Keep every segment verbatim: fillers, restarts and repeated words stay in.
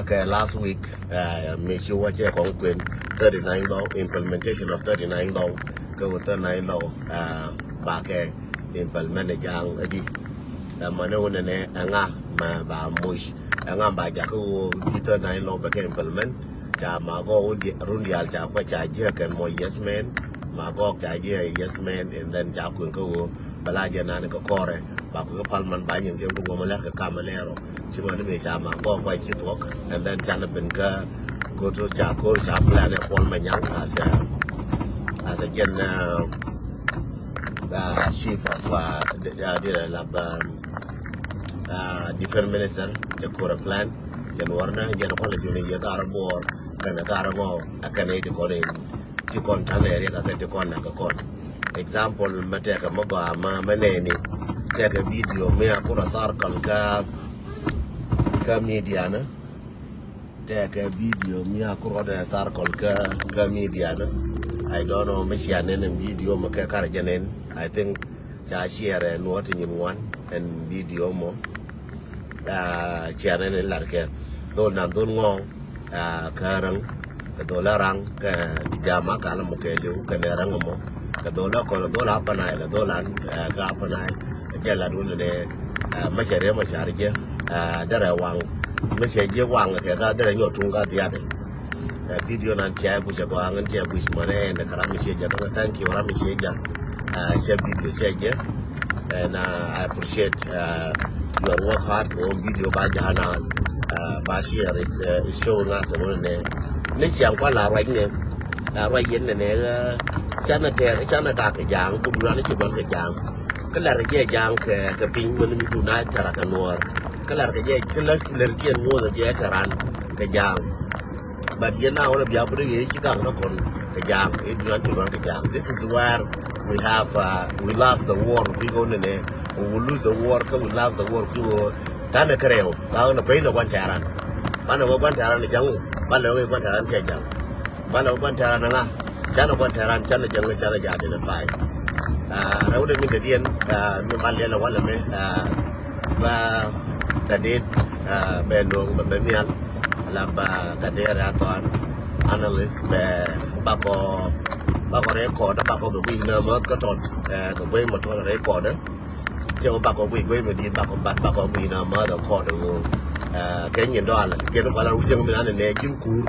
kɛ last week, uh, mi ci wä cɛ kɔŋ kuën thirty-nine law, implementation of thirty-nine law, kɛ wä thirty-nine law, uh, ba kɛ implement ja̱a̱ŋ adi. Ɛmɔ ni wä nɛnɛ ɛŋa mɛ ba muc, ɛŋa ba jakä wä bi thirty-nine law bɛ kɛ implement. Ca ma gɔ wä run dial ca kuɛ ca jiɛ kɛn mɔ yes man, ma gɔ ca jiɛ yes man, and then ca kuën kä wä bɛ la jɛ nani kɛ kɔrɛ. Ba kui̱ kä palman ba nyin kɛ wä mɛ lɛr kɛ kam lɛrɔ. Ci mani mi ca ma gɔ kuany ci thuɔk, and then ca ni bin kä koto ca kor ca plan ɛ Kuɔl Manyang as a, as a gen, uh, uh, chief of, uh, di- uh, di la lab, um, uh, defense minister. Cɛ kor plan cɛ nuɔr na jɛ ni kuɔl juni yɛ gar buɔr kɛn gar ŋɔ a kɛn iti kɔn in ti kɔn tan area ka kɛ ti kɔn na ka kɔn. Example mɛ tɛkɛ mɛ gɔaa mɛ mɛ nɛni tɛkɛ video mɛ a kura circle ka ka media na. Tɛkɛ video mɛ a kura dɛ circle ka ka media na. I don't know mɛ share nɛn in video mɛ kɛ kar jɛ nɛn. I think ca share ɛ nuɔ ti nyin ŋuan in video mɔ. Ah, cianɛ ni lar kɛ dhol nan dhol ŋɔŋ, ah, kä Raŋ, kɛ dhol a Raŋ kɛ ti jama kalɛ mɔ kɛ liw kɛ nɛ Raŋ mɔ, kɛ dhol a kɔn dhol a panai lɛ dhol an, ah, kä a panai. Kɛ lat wun nɛ, ah, mɛ cɛ rɛ mɛ car jɛ, ah, dɛrɛ waŋ mɛ cɛ jɛ waŋ kɛ ka dɛrɛ nyɔ tuŋ ka dhiatɛ. Eh, video nan cɛ guic a gɔaa ŋän cɛ guic mɔ nɛ ɛn kɛ ram mi cɛ jɛ kɛ thank you ram mi cɛ jɛ. Ah, cɛ video cɛ jɛ. And, uh, I appreciate, uh, your work hard kɛ wä video ba jɛ na, uh, ba share is, uh, is showing us ɛn wä nɛ ni ciaŋ kua la ruac nɛ la ruac yɛn nɛ nɛ canɛ tɛr canɛ ka kɛ jaŋ ku duran ci ban kɛ jaŋ. Kä lar kɛ jɛ jaŋ kɛ kɛ piny mɛ ni mi duna tɛra kɛ nuɔr. Kä lar kɛ jɛ kä lar lar kɛ nuɔr kɛ jɛ tɛran kɛ jaŋ. But yɛn na wä na bia bri yɛ ci gaŋ na kɔn kɛ jaŋ. Ɛ duran ci ban kɛ jaŋ. This is where we have, uh, we lost the war. We go nɛ nɛ we will lose the war. Kä we lost the war. Kä we tanɛ kɛ rɛw ba wä na pɛy na guan tɛran. Ba na wä guan tɛran jaŋ. Ba lɛ wä guan tɛran cɛ jaŋ. Ba lɛ wä guan tɛran ŋa. Canɛ guan tɛran canɛ jaŋ canɛ ja identify. Ah, rɛw de min de diɛn, ah, min ba lɛl walɛ mɛ, ah, ba ka det, ah, bɛ nuɔŋ bɛ bɛ nhial. La ba ka det rɛ a thɔan analyst bɛ bakɔ bakɔ record bakɔ bɛ guic na mɔth kä tɔt, eh, kɛ guic mɔ tɔt record. Cɛ wä bakɔ guic guic mi dit bakɔ bat bakɔ guic na mɔth record wä. Eh, kɛ nyin dɔalɛ kɛn kuala wä jɛŋ mi na nɛ nɛ ji̱n kur.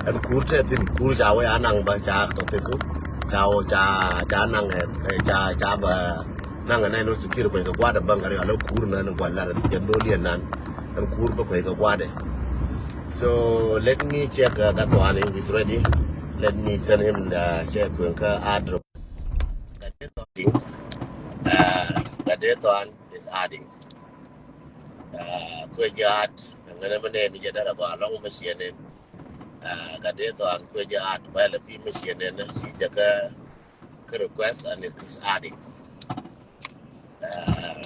Ɛn kur tɛ thin kur ca wä a naŋ ba ca tɔ thiku. Ca wä ca ca naŋ, eh, ca ca ba naŋ nɛ nɔ sikir kuɛ kɛ guadɛ baŋ kɛ rial kur na ni gualar jɛn dhol yɛn nan. Ɛn kur bä kuɛ kɛ guadɛ. So let me check, uh, Gatwani is ready. Let me send him the check kuɛ kä address. Gatwani, uh, Gatwani is adding. Uh, kuɛ jɛ add. Ŋɛnɛ mɛ nɛ ni jɛ dara gɔaa lɔŋ mɛ ciɛ nɛn. Ah, ka dee thɔan kuecä add kuɛlɛ kui̱ mi ciɛ nɛn ci jɛ kä kä request and it is adding. Ah,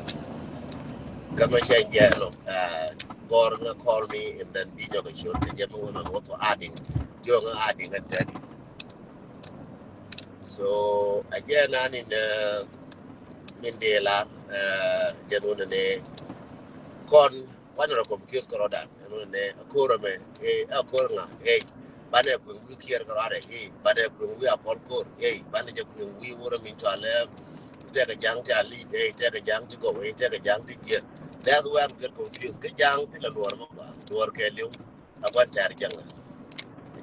kä mi cɛ jɛ nɔ, ah, gɔr ŋa call me and then bi nyɔk a ciöt kɛ jɛ mi wun an wä thɔ adding. Jiɔ ŋa adding ɛn tɛdi. So a jɛ nan in, ah, min dee lar, ah, jɛ nun ni kɔn Kuan rɔ kɔm kieth kɛ rɔdan ɛn wä nɛ a ko̱r ɛmɛ. Ɛ a ko̱r ŋa ɛ banɛ kueŋ wi̱i̱ kiɛɛr kɛ rɔadɛ ɛ banɛ kueŋ wi̱i̱ a kɔl ko̱r ɛ banɛ jɛ kueŋ wi̱i̱ wurɛ min cɔal ɛ tɛkɛ ja̱ŋ ti a li̱i̱t ɛ tɛkɛ ja̱ŋ ti gɔw ɛ tɛkɛ ja̱ŋ ti jiɛn. That's where we get confused. Kä ja̱ŋ ti la luɔr mɔ ba luɔr kɛ liw a kuan tɛɛr ja̱ŋ.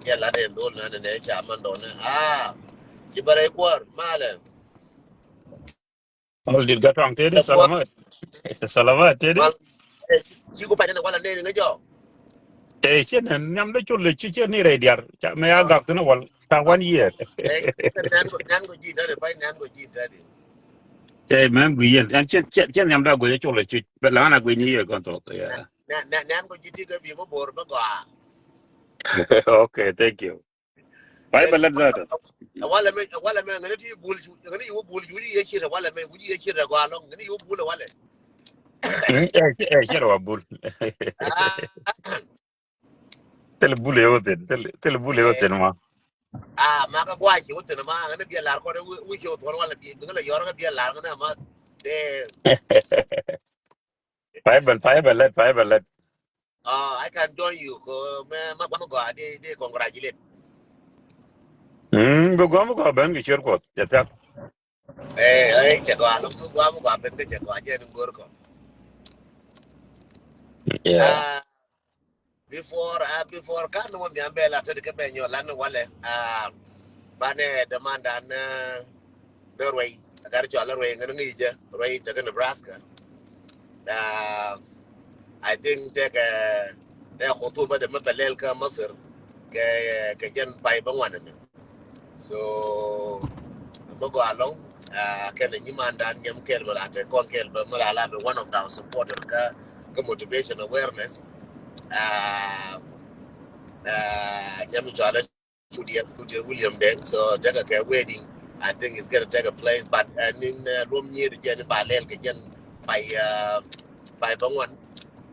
Jɛ lat ɛn dhol nanɛ nɛ ca man dɔnɛ a ci bɛ rɛy kuäär malɛ. Ol dit Gatwaŋ tedi salamat. Salamat tedi. Ci ku pɛn ni wala neni ni jɔ. Eh, cien ni nyam de col le ci cien ni rɛy diar. Ca me ya gak tini wal. Ca one year. Eh, nan ko nan ko ji tadi pai nan ko ji tadi. Eh, mem gui yen. An cien cien cien nyam da gui col le ci. Be la na gui ni ye kon to. Yeah. Nan nan ko ji ti ga bi mo bor ba gwa. Okay, thank you. Pai bɛ lɛt zat. Walɛ mɛ walɛ mɛ ŋäni ti bul ŋäni iwä bul iwä ye cir walɛ mɛ iwä ye cir gɔa lɔŋ ŋäni iwä bul walɛ. Ɛ cir wa bul. Thil bul iwä thin thil bul iwä thin ma. Ah, ma ka gua ci wä thin ma ŋäni bia lar kɔn wä ci wä thuɔn walɛ bi ŋäni yɔr ŋä bia lar ŋäni ma. Pai bɛ pai bɛ lɛt pai bɛ lɛt. Uh, I can join you. Ko mɛ ma guam gɔaa di di congratulate. Mm, bi guam gɔaa ben kɛ cier Kuɔth. Jɛ thiak. Eh, eh, cɛ gɔaa lɔ mi guam gɔaa ben kɛ cɛ gɔaa jɛ ni gor kɔ. Yeah. Uh, before uh, before kan ni wä mi ambɛ la tɛdi kɛ bɛ nyɔ lan ni walɛ. Uh, banɛ demand an uh, ni Ruey. Agar cɔal Ruey ŋɛn ŋi̱i̱cɛ Ruey tekɛ Nebraska. Uh, I think tekɛ tekɛ khutuba de mɛ pɛ lɛl kä Masir kɛ kɛ jɛn pay bä ŋuan ɛmɛ. So mɛ gɔaa ɛlɔ̱ŋ. Uh, kɛn nyimandan nyɛm kɛl mɛ la te kɔn kɛl bä mɛ la la bɛ one of our supporter kä kä motivation awareness. Uh, uh, nyɛm cɔalɛ Cudiɛr, Cudiɛr William Deng. So tekɛ kɛ wedding. I think it's gonna take a place, but uh, nin uh, luɔm nyiet jɛn ba lɛl kɛ jɛn pay uh, pay bä ŋuan.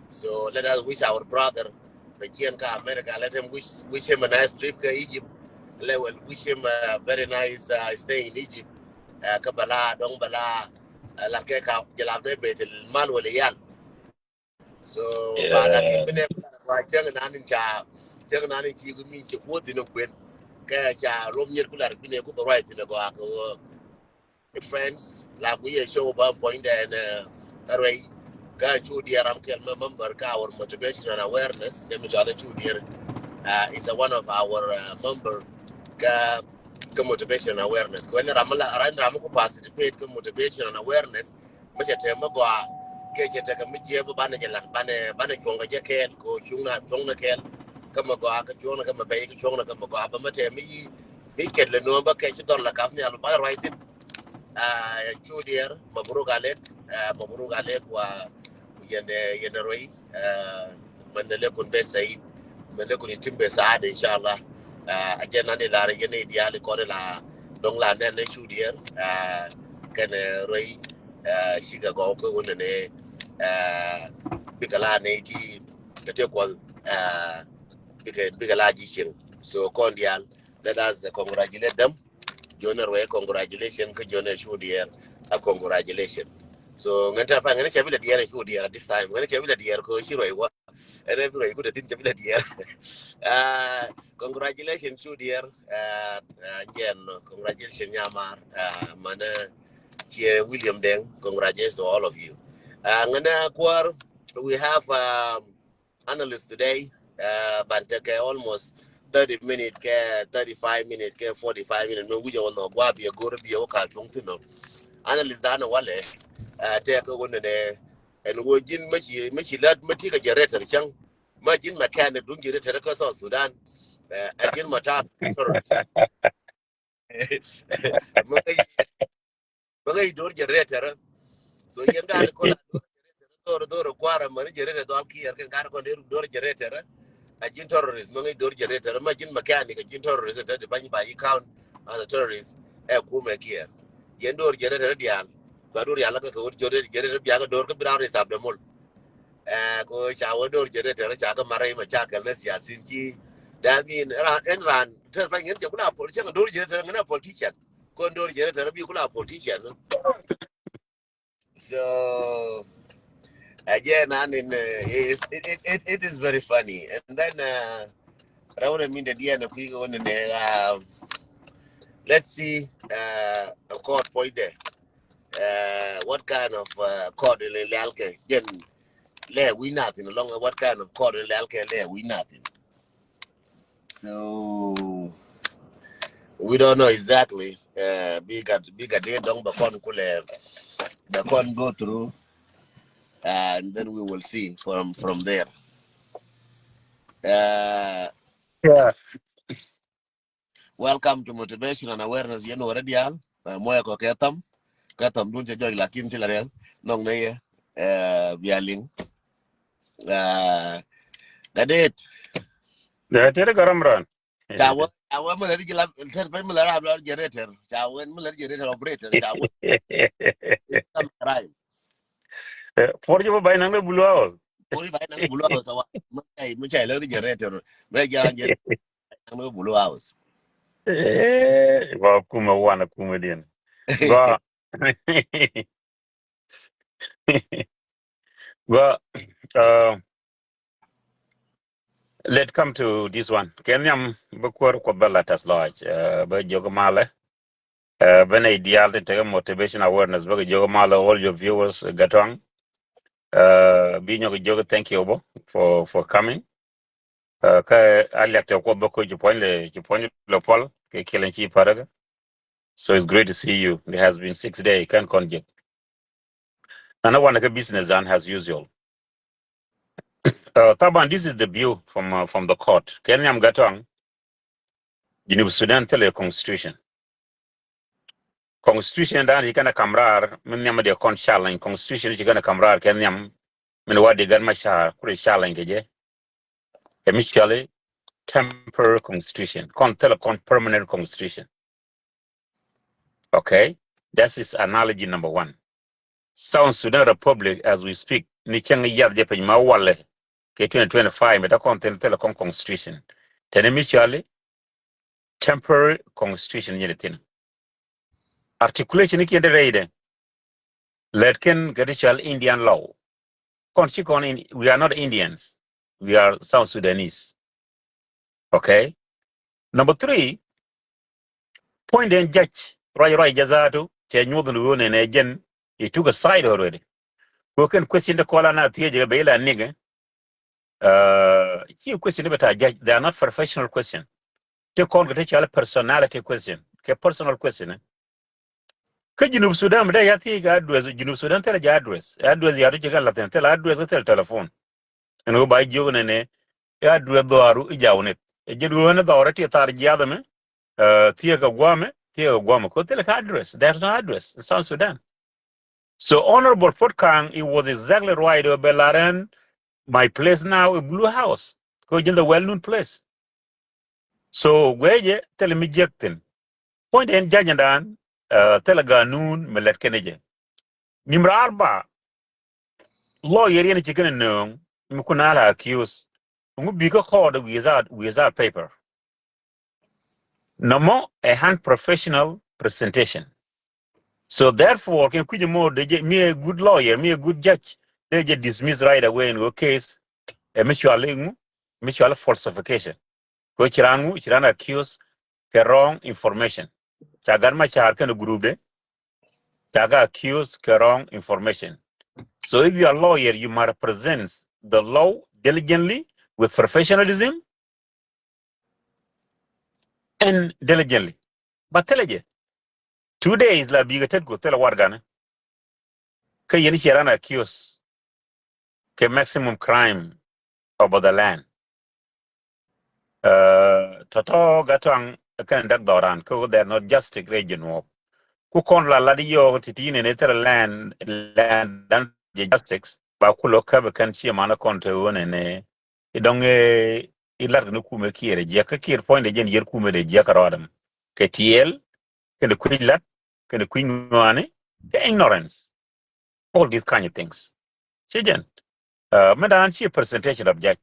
So let us wish our brother bɛ jiɛn kä America. Let him wish wish him a nice trip kä Egypt. Let well wish him a very nice uh, stay in Egypt. Uh, kä bɛ la dɔŋ bɛ la uh, lat kɛ ka jɛ la bɛ bɛ mal wala yal. So ba la kɛ bi nɛ wa cäŋ nan in ca cäŋ nan in ci mi ci kuoth in kuet. Kɛ ca luɔm nyiet ku lar bi nɛ ku bɛ ruac thin gɔaa kɛ wä. Friends la ku yɛ show ba point dɛn uh, Ruey. Kä Cudiɛr ram kɛl mɛ member kä our motivation and awareness. Nɛ mi cɔalɛ Cudiɛr uh, is a one of our uh, member kä kä motivation and awareness. Kɛ wɛn ram la ran ram ku participate kä motivation and awareness. Mɛ cɛ tɛm mɛ gɔaa kɛ cɛ tekɛ mi jiɛ bä banɛ jɛ lat banɛ banɛ cuɔŋ kɛ jɛ kɛɛl kɛ cuɔŋ na cuɔŋ na kɛɛl. Kä mɛ gɔaa kä cuɔŋ na kä mɛ bɛy kä cuɔŋ na kä mɛ gɔaa bä mɛ tɛm mi yi mi kɛt lɛ nuɔm bä kɛ ci dhɔr la kap nhial banɛ ruac thin. Ah, Cudiɛr, mabruk alek. Ah, mabruk alek wa yɛn yɛn Ruey. Ah, mɛ ne lekun bet Said. Mɛ lekun itim bet Saad inshallah. Ah, a jɛn nan ilar yɛn idial ikɔn ila dɔŋ la nɛn ne Cudiɛr. Ah, kɛn Ruey. Ah, cikɛ gɔw kä wun ne. Ah, bikɛ la ne iti kɛ te kuɔl. Ah, bikɛ bikɛ la ji̱ cieŋ. So kɔn dial, let us uh, congratulate them. Jɔnɛ Ruey congratulation kä jɔnɛ Cudiɛr a congratulation. So ŋɛn tɛ pa ŋɛn cɛ bi lɛ diɛr Cudiɛr at this time ŋɛn cɛ bi lɛ diɛr ko ci Ruey wa. Ɛn ɛ bi Ruey ku dɛ thin cɛ bi lɛ diɛr. Ah, congratulation Cudiɛr. Ah, ah, jɛn congratulation nyamar. Ah, manɛ ciɛ William Deng, congratulations to all of you. Ah, ŋɛn ɛ kuar, we have um, analyst today. Uh, ban tekɛ almost thirty minute kɛ thirty five minute kɛ forty five minute mɛ wi̱cɛ wä nhɔk gua̱a̱ biɛ go̱r biɛ wä ka cuɔ̱ŋ thi̱n nɔ. Analyst dan walɛ uh, tekɛ wä nɛnɛ ɛn wä ji̱n mɛ ci mɛ ci lat mɛ ti kɛ generator cäŋ. Mɛ ji̱n mechanic duŋ generator kä South Sudan. Uh, ɛ ji̱n mɛ ta̱a̱ mɛ ŋäc dor generator. So yɛn gaat kɔn a dor generator dor dor kuara mani generator dɔl kiɛr kɛn gaat kɔn der dor generator. A ji̱n terrorist mani dor generator ma ji̱n mechanic a ji̱n terrorist ta di bany ba yi count as a terrorist. Ɛ kumɛ kiɛr yɛn dor generator dial. Kua dor yala ka ka wot generator generator biaga dor ka bira ris abdamol. Ɛ ko ca wä dor generator ca ka mara ima ca kɛl na siasin ki. That mean ran en ran ter pa ngin ca kula pol ca dor generator ngina politician. Kon dor generator bi kula politician. So again, I mean, uh, it, it, it, it is very funny. And then uh, round a minute, the end of we go on in there. Uh, let's see uh, a court point there. Uh, what kind of uh, court in Lialke? Then lɛ wi̱i̱ nath in along what kind of court in Lialke lɛ wi̱i̱ nath in. So we don't know exactly. Uh, bigger bigger day dong bakon kule bakon go through, uh, and then we will see from from there. Uh, yeah. Welcome to motivation and awareness. Yenu already al. Uh, moya ko ketam ketam dun cha joy lakin chila real nong na ye. Uh, bialing. Uh, gadet. Ya tere garam ran. Chawa chawa mala di jila ter pe mala rab la generator. Chawa mala generator operator. Chawa. Right. Por jiba bai nang de bulu aos. Por jiba bai nang bulu aos tawa. Machai machai la di generator. Machai generator. Nang de bulu aos. Eh, wa kuma wana kuma din. Wa wa uh, Let come to this one. Kɛ nhiam bä kuäär Kuɔth bä la tɛth lɔaac, eh, bä jiök malɛ. Eh, bä nɛy diaal tin tekɛ motivation awareness bä kɛ jiök malɛ, all your viewers, eh, Gatɔaŋ. Eh, bi nyɔk jiök thank you bä for, for coming. Eh, kä a liak tɛ Kuɔth bä kɛ ci puɔ̱ny lɛ, ci puɔ̱ny lɛ puɔl kɛ kiɛl in ci paräkä. So it's great to see you. It has been six days. Kɛn kɔn jek. Nana wanɛ kɛ business dan as usual. Uh, Taban, this is the view from, uh, from the court. Kɛ nhiam Gatɔaŋ, Junub Sudan thilɛ constitution. Constitution dan ci kɛn a kam raar, min nhiam dee kɔn challenge. Constitution ci kɛn a kam raar kɛ nhiam, min wa di Gat Machar kurɛ challenge kɛ jɛ. Ɛ mi cɔali temporary constitution. Kɔn thilɛ kɔn permanent constitution. Okay? That is analogy number one. South Sudan Republic, as we speak, ni cäŋ yath jɛ piny ma walɛ kɛ twenty twenty-five, mi ta kɔn thin thilɛ kɔn constitution. Tɛni mi cɔali temporary constitution nyini thin. Articulation ni kiɛn de rɛydɛ. Lɛt kɛn kɛ ti cɔal Indian law. Kɔn ci kɔn in, we are not Indians. We are South Sudanese. Okay? Number three, point den judge, ruac ruac jɛ zaatu, cɛ nyuɔth ni ɣöö nɛnɛ jɛn, he took a side already. Kɛ kɛn question de kɔla na thiec jɛ bɛ ila nigɛ. Uh, ci question de bɛ ta judge, they are not professional question. Ti kɔn kɛ ti cɔal personality question, kɛ personal question, eh. Kä Junub Sudan mi dee ya thiec kɛ address, Junub Sudan thilɛ jɛ address. Address ya tu ci kɛn la thin, thilɛ address, thilɛ telephone. Ɛn ɣöö ba jiök nɛnɛ, ɛ address dhɔaaru i̱ jaw nith. Ɛ jɛn ɣöö ɛn dhɔaarɛ ti thar jiath ɛmɛ, eh, thiek kɛ guamɛ, thiek kɛ guamɛ. Kɛ thilɛ kɛ address. There's no address in South Sudan. So Honorable Port Kang, he was exactly right. Ɛ bɛ lar ɛn, my place now is Blue House. Kɛ jɛn the well known place. So guecɛ thilɛ mi jiäk thin. Point in judge dan, uh, thilɛ ganun mi lɛt kɛn jɛ. Nimra arba, lawyer yɛn ci kɛn nööŋ, mi kun ala accuse. Ŋu bi kä court without, without paper. Nɔmɔ a unprofessional presentation. So therefore, kɛn kui̱c mɔ de jɛ, mi a good lawyer, mi a good judge, de jɛ dismiss right away in your case. Ɛ mi cɔali ŋu, mi cɔali falsification. Kɛ ci raan ŋu, ci raan accuse kɛ wrong information. Ca Gat Machar kɛn group de, ca ga accuse kɛ wrong information. So if you are a lawyer, you must represent the law diligently, with professionalism, and diligently. But thilɛ jɛ, two days la bikɛ tet ku thilɛ warɛgani. Kä yɛn ci raan accuse kɛ maximum crime over the land. Uh, tɔtɔ Gatɔaŋ kɛn däk dhɔran kä they are not justice region wɔ. Ku kɔn la lat yɔɔk ti ti nɛnɛ thilɛ land, land dan jɛ justice ba kulɔ käbɛ kɛn ci manɛ kɔn te ɣöö nɛnɛ. I̱ dɔŋ, eh, i̱ lat kɛ ni kumɛ Kiir ɛ jiäk, kä Kiir puɔ̱nydɛ jɛn yier kumɛ dee jiäk kɛ rɔɔdɛ mɛ. Kɛ tiɛɛl, kɛnɛ kui̱c lat, kɛnɛ kui̱c ŋɔaani, kɛ ignorance. All these kind of things. Ci jɛn. Uh, mi dan ci presentation of judge.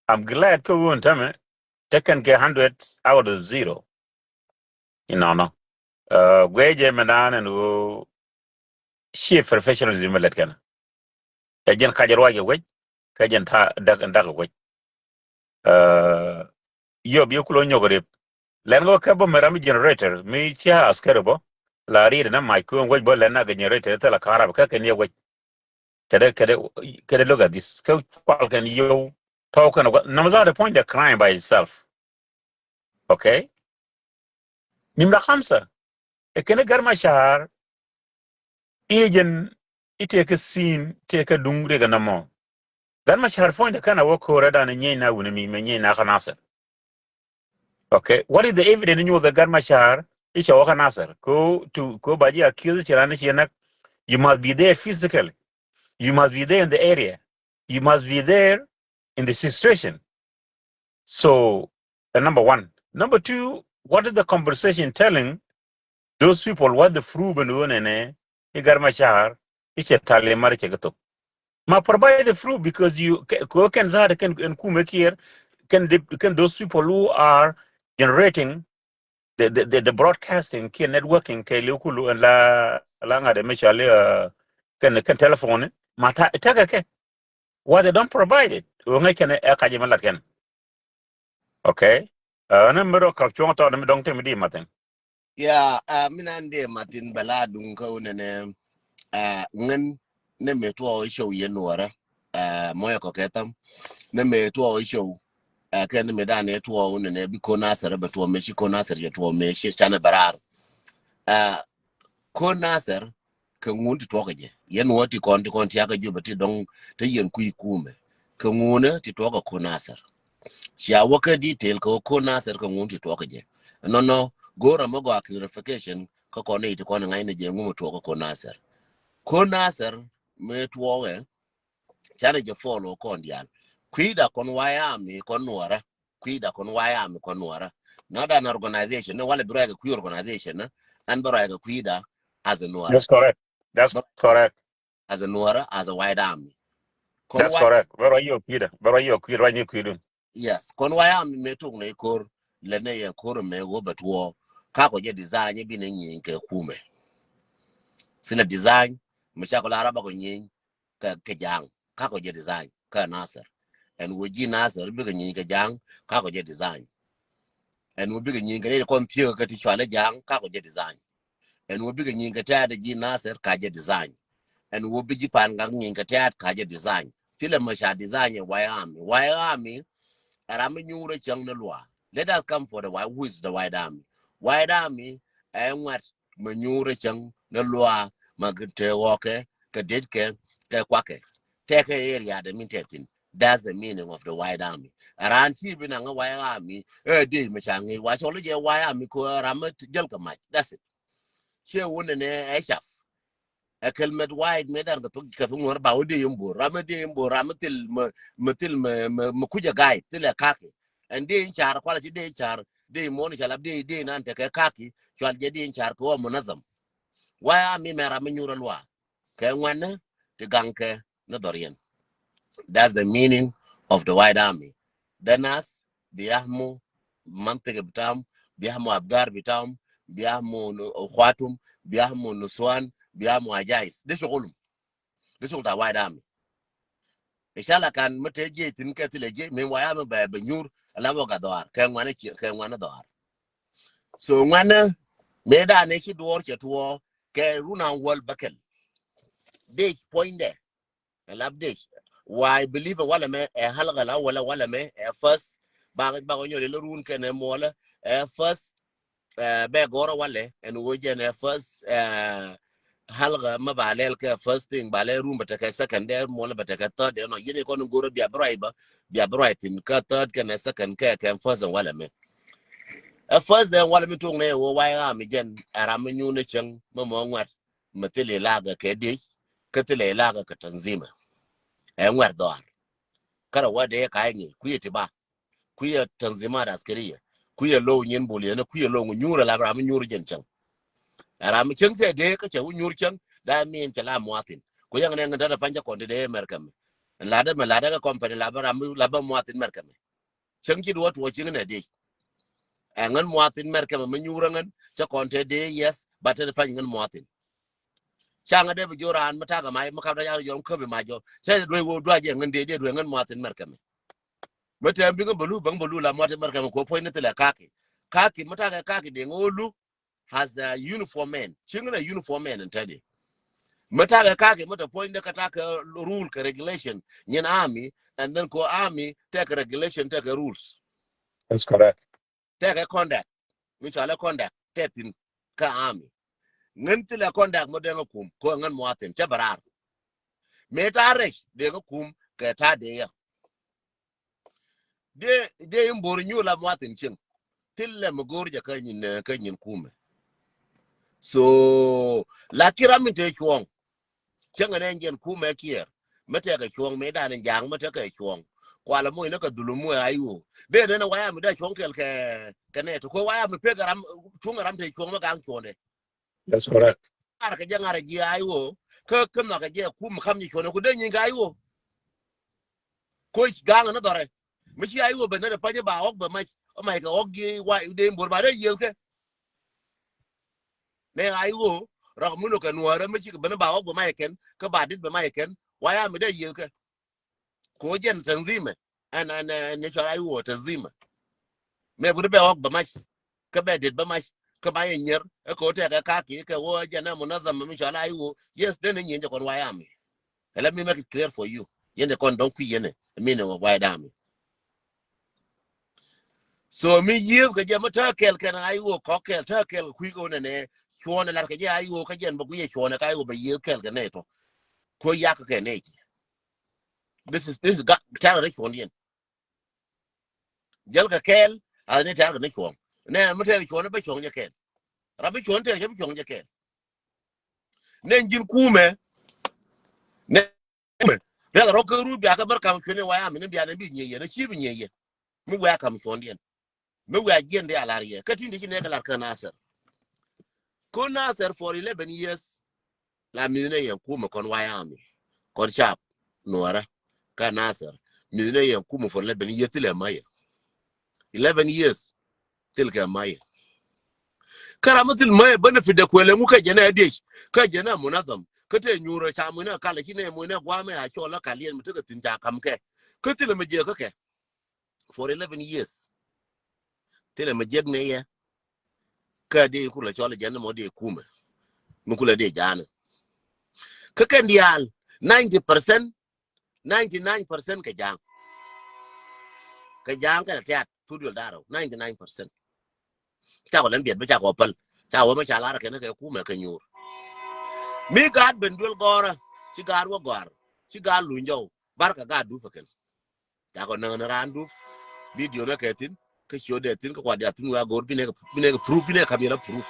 I'm glad kä ɣöö ni tämɛ, te kɛn kɛ hundred out of zero. Inɔnɔ. Uh, guecɛ mi dan ɛn ɣöö ci professionalism mi lɛt kɛn. Ɛ jɛn kacɛ ruac kɛ wec, kä jɛn ta dak, dak kɛ wec. Uh, yop yɛ kulɔ nyɔk rip. Lɛn kɛ kɛ bä mi ram mi generator, mi cia askari bä. La riet na mac kööŋ wec bä lɛn na kɛ generator, thilɛ karab, kä kɛn yɛ wec. Kɛdɛ, kɛdɛ, kɛdɛ look at this. Kä kual kɛn yio̱w, tɔw kɛn wä. Nɔmɔ zat ɛ puɔ̱nydɛ crime by itself. Okay? Nimra khamsa. Ɛ kɛn Gat Machar, i̱ jɛn i̱ tëëkɛ sin, tëëkɛ duŋ rikɛ nɔmɔ. Gat Machar puɔ̱nydɛ kɛn a wä ko̱rä dan i̱ nyieny na wuni mi, mɛ nyieny na kä Nasir. Okay, what is the evidence in you that Gat Machar i̱ cɛ wä kä Nasir? Ko to, ko ba ji̱ accuse ci ran i̱ ci näk. You must be there physically. You must be there in the area. You must be there in the situation. So, uh, number one. Number two, what is the conversation telling those people? What the proof in ɣöö nɛnɛ i̱ Gat Machar i̱ cɛ tali mar cɛ kɛ thok? Ma provide the proof because you kɛ, kɛ, kɛn zat kɛn, kɛn kumɛ Kiir, kɛn the, kɛn those people who are generating the, the, the, the broadcasting kɛ networking kɛ liw kulu ɛn la, la ŋa̱t ɛmɛ cɔali, uh, kɛn, kɛn telephone ma ta, tekɛ kɛ. Why they don't provide it? Ɣöö ŋäc kɛn ɛ kac ɛmɛ lat kɛn. Okay. Ɛ, ni mi rɔ kap cuɔ̱ŋ tɔt ni mi dɔ̱ŋ ti mi di mathin. Ya, a, mi nan dee mathin bɛ la duŋ kä wunɛ nɛ, a, ŋän ni mi tuɔɔ show yɛ nuɔrä, a, mɔyɛ kɔ kɛ tham. Ni mi tuɔɔ show, a, kɛ ni mi dan ni tuɔɔ wunɛ nɛ bi ko Nasir bɛ tuɔɔ mi ci ko Nasir yɛ tuɔɔ mi ci canɛ bɛ raar. A, ko Nasir kɛ ŋun ti tuɔk jɛ. Yɛn wä ti kɔn ti kɔn ti akɛ jubɛ ti dɔŋ ti yɛn kui̱ kumɛ. Kɛ ŋun ti tuɔk kɛ ko Nasir. Cia wä kɛ detail kɛ ko Nasir kɛ ŋun ti tuɔk jɛ. Nɔnɔ, go̱o̱rä mɛ gɔaa clarification kä kɔn ni ti kɔn ŋa̱c ni jɛ ŋun mi tuɔk kɛ ko Nasir. Ko Nasir mi tuɔkɛ, canɛ jɛ follow kɔn dial. Kui̱da kɔn wayami kɔn nuɔrä. Kui̱da kɔn wayami kɔn nuɔrä. Not an organization ni walɛ bi rɔy kɛ kui̱ organization ni. An bi rɔy kɛ kui̱da as a nuɔrä. That's correct. That's correct. As a nuɔrä, as a white army. Kɔn That's wa- correct. Bɛ rɔy yɛ kui̱da. Bɛ rɔy yɛ kui̱da. Rɔy ni kui̱dun. Yes. Kɔn wayami mi tuk ni kor. Lɛ ni yɛ kor mi wä bɛ tuɔ. Ka kɔ jɛ design bi ni nyin kɛ kumɛ. Sila design mi ca kɔ la raba kɔ nyin kɛ, kɛ jaŋ. Ka kɔ jɛ design kɛ Nasir. Ɛn wä ji̱ Nasir bikɛ nyin kɛ jaŋ. Ka kɔ jɛ design. Ɛn wä bikɛ nyin kɛ ni kɔn thiek kɛ ti cualɛ jaŋ. Ka kɔ jɛ design. Ɛn wä bikɛ nyin kɛ tɛ̈t ji̱ Nasir ka jɛ design. Ɛn wä bi ji̱ Pangak nyin kɛ tɛ̈t ka jɛ design. Thilɛ mɛ ca design ɛ wayami. Wayami ɛ ram mi nyuurɛ cäŋ ni luaa. Let us come for the white, who is the white army? White army ɛ ŋuɛt mɛ nyuurɛ cäŋ ni luaa mɛ te ɣɔkɛ kɛ detkɛ kɛ kuakɛ. Tɛkɛ area de min tɛthin. That's the meaning of the white army. Ɛ ran ci bi naŋ white army ɛ dee mɛ ca ŋi̱i̱c wa cɔl jɛ white army ko ɛ ram mi jäl kɛ mac. That's it. Ciɛ wun ni ɛ cap. Ɛ kɛl mɛt white mɛ dan kɛ thuk kɛ thuk ŋuɔr ba wä dee yɛn bor ram mi dee yɛn bor ram mi thil mi thil mi mi kucɛ guide thil ɛ kaki. Ɛn dee in car kual ci dee in car dee in muɔn in ca lap dee dee in an tekɛ kaki cual jɛ dee in car kɛ wä munazam. Why army mɛ ram mi nyuur alua kɛ ŋuanɛ ti gaŋ kɛ ni dhɔriɛn. That's the meaning of the white army. Then as biyahmu mantik bitam, biyahmu abgar bitam, biyahmu ukhuatum, biyahmu nusuan, biyahmu ajais. De shugulum. De shugul ta white army. Inshallah kan mete je tin ke tile je min waya mi bɛ bɛ nyur ala wä ga dhɔar kɛ ŋuanɛ kɛ ŋuanɛ dhɔar. So ŋuanɛ me da ne ci duɔr cɛ tuɔ kɛ runa wal bakel. De point de ɛ lap dec. Wa I believe ɛ walɛ mɛ ɛ halga la walɛ walɛ mɛ ɛ first. Ba ba kɔ nyɔri la run kɛnɛ muɔlɛ ɛ first. Ɛ bɛ gɔrɔ walɛ ɛn wä jɛn ɛ first. Ɛ halga mɛ ba lɛl kɛ first thing ba lɛ run bɛ tekɛ second dɛ muɔlɛ bɛ tekɛ third dɛ nɔ yini kɔn gɔrɔ bia bɛ rɔy ba bia bɛ rɔy thin kä third kɛnɛ second kɛ kɛ first ɛn walɛ mɛ. Ɛ first dɛ walɛ mi tung nɛ wä wayami jɛn ɛ ram mi nyun ni cɛŋ mɛ mɔ ŋuɛt. Mɛ thilɛ ilagɛ kɛ dec kä thilɛ ilagɛ kɛ tanzima. Ɛ ŋuɛr dhɔar. Kärɛ wä dee ka iŋi kuiɛ ti ba kuiɛ tanzimat askariya kuiɛ low nyin bul yɛn kuiɛ low nyuur ala ram nyuur jɛn cäŋ. Ram cäŋ cɛ dee kä cɛ wä nyuur cäŋ. Daa min cɛ la muathin ku yɛŋ nɛ ŋin tɛt ɛ pa̱ny cɛ kɔn ti dee mɛrkɛ mi. Ladɛ mɛ ladɛ kɛ company la bä ram la bä muathin mɛrkɛ mi. Cäŋ ci duɔ tuɔ ciŋ nɛ dee. Ɛ ŋän muathin mɛrkɛ mɛ mi nyuur ɛ ŋän cɛ kɔn te dee yes ba te pany ŋän muathin. Caŋ ɛ dee bi jor raan mi takɛ mac mi kap da yar jɔr mi käp bi mac jɔ cɛ duec wo duac jɛ ŋän dee dee duec ŋän muathin mɛrkɛ mɛ. Mi tɛm bi ŋän bɛ lu bäŋ bɛ lu la muathin mɛrkɛ mɛ ko puɔ̱ny ni thilɛ kaki kaki mi takɛ kaki dee ŋä wo lu. Has a uniform man. Ciŋ ni uniform man in tɛdi. Mi takɛ kaki mi te puɔ̱ny de kɛ takɛ rule kɛ regulation nyin army and then ko army tekɛ regulation tekɛ rules. That's correct. Tekɛ conduct mi cɔalɛ conduct tɛ thin kä army. Ŋän thilɛ conduct mi deŋ kum ko ŋän muathin cɛ bɛ raar. Mi ta rɛc deŋ kum kɛ ta dee ya. Dee dee in bor nyuur la muathin cieŋ. Thilɛ mi go̱o̱r jɛ kä nyin kä nyin kumɛ. So la ki ram in te cuɔ̱ŋ. Cäŋ ɛn ɛn jɛn kumɛ kiɛɛr mi tekɛ cuɔ̱ŋ mi dan in ja̱a̱ŋ mi tekɛ cuɔ̱ŋ. Kualɛ muc ni kɛ dhulumu ɛ ayuo dee nɛn ɛ waya mi dee cuɔ̱ŋ kɛl kɛ kɛ nɛ ti ko waya mi pek ɛ ram cuŋ ɛ ram te cuɔ̱ŋ mi gaŋ cuɔ̱ŋdɛ. That's correct. Ar kɛ jɛ ŋar ɛ jiɛ ayuo kä kä nhɔk ɛ jiɛ kum kam nyi cuɔ̱ŋdɛ ku dee nyi kɛ ayuo. Ko gaŋ ni dhɔrɛ mi ci ayuo bɛ nɛn ɛ pany ba ɣɔk bɛ mac ɛ mac kɛ ɣɔk jiɛ wa dee in bor ba dee yiëëth kɛ. Nɛ ayuo rɔk mi nɔ kɛ nuɔrɛ mi ci kɛ ben ba ɣɔk bɛ mac kɛn kä ba dit bɛ mac kɛn waya mi dee yiëëth kɛ. Ko jɛn tanzima ɛn ɛn ɛn ni cɔl ayuo tanzima. Mëë buri bɛ ɣɔk bɛ mac. Kä bɛ det bɛ mac. Kä ba yɛ nyier. Ɛ kɛ ɣöö tɛkɛ kaki kɛ ɣöö jɛn ɛ munazam mi cɔal a iwo. Yes, den ɛ nyieny jɛ kɔn White Army. Let me make it clear for you. Yɛn de kɔn dɔŋ kui̱ yɛn ɛ. Min ɛ White Army. So mi yiëëth kɛ jɛ mi tääk kɛl kɛn a iwo kɔk kɛl tääk kɛl kɛ kui̱ kɛ wunɛ nɛ. Cuɔn ɛ lar kɛ jɛ a iwo kä jɛn bɛ gui̱c ɛ cuɔn ɛ ka iwo bɛ yiëëth kɛl kɛ nɛ tɔ. Kuo yak kɛ nɛ ci. This is, this is gat tɛ̈r rɛ cuɔ̱ndiɛn. Jäl kɛ kɛɛl, a ni tɛ̈r kɛ ni cuɔ̱ŋ. Nɛ mi tɛ̈r cuɔ̱n bä cuɔ̱ŋ jɛ kɛɛl. Rap bi cuɔ̱n tɛ̈r cɛ bi cuɔ̱ŋ jɛ kɛɛl. Nɛ ji̱n kumɛ. Nɛ kumɛ. Rɛl rɔ kä rut bia kä bär kam cuɛn in White Army ni bia ni bi nyiɛ yɛ ni ci bi nyiɛ yɛ. Mi wia kam cuɔ̱ndiɛn. Mi wia jiɛn di a lar yɛ kä tin di ci nɛ kɛ lar kä Nasir. Ko Nasir for eleven years. La mi̱th nɛ yɛn kumɛ kɔn White Army kɔn cap nuɔrä kä Nasir. Mi̱th nɛ yɛn kumɛ for eleven years thilɛ mayɛ. Eleven years thil kɛ mayɛ. Kä ram mi thil mayɛ benefit dɛ kuɛlɛ ŋu kä jɛn ɛ diec kä jɛn ɛ munadham kä te nyuurä ca muinɛ kalɛ ci nɛ muinɛ guamɛ a cɔl la kaliɛn mi tekɛ thin ca kam kɛ kä thilɛ mi jiɛ kä kɛ. For eleven years. Thilɛ mi jiɛk ni yɛ. Kä dee kulɛ cɔl jɛn mɔ dee kumɛ. Mi kulɛ dee jaanɛ. Kä kɛn diaal ninety percent, ninety nine percent kɛ ja̱a̱ŋ. Kɛ ja̱a̱ŋ kɛn a tiat thut yol darɔ ninety nine percent. Ca kɔ lɛn biɛt bä ca kɔ päl ca wä mɛ ca lar kɛn kɛ kumɛ kɛ nyuur. Mi gaat ben duel gɔrä ci gaat wä gɔr ci gaat luny jɔw. Barkɛ gaat duf kɛn. Ca kɔ näŋ ni raan duf. Video nɛ kɛ thin kä cio dɛ thin kä kuat dia thin wä a go̱o̱r binɛ kɛ proof binɛ kɛ kamera proof.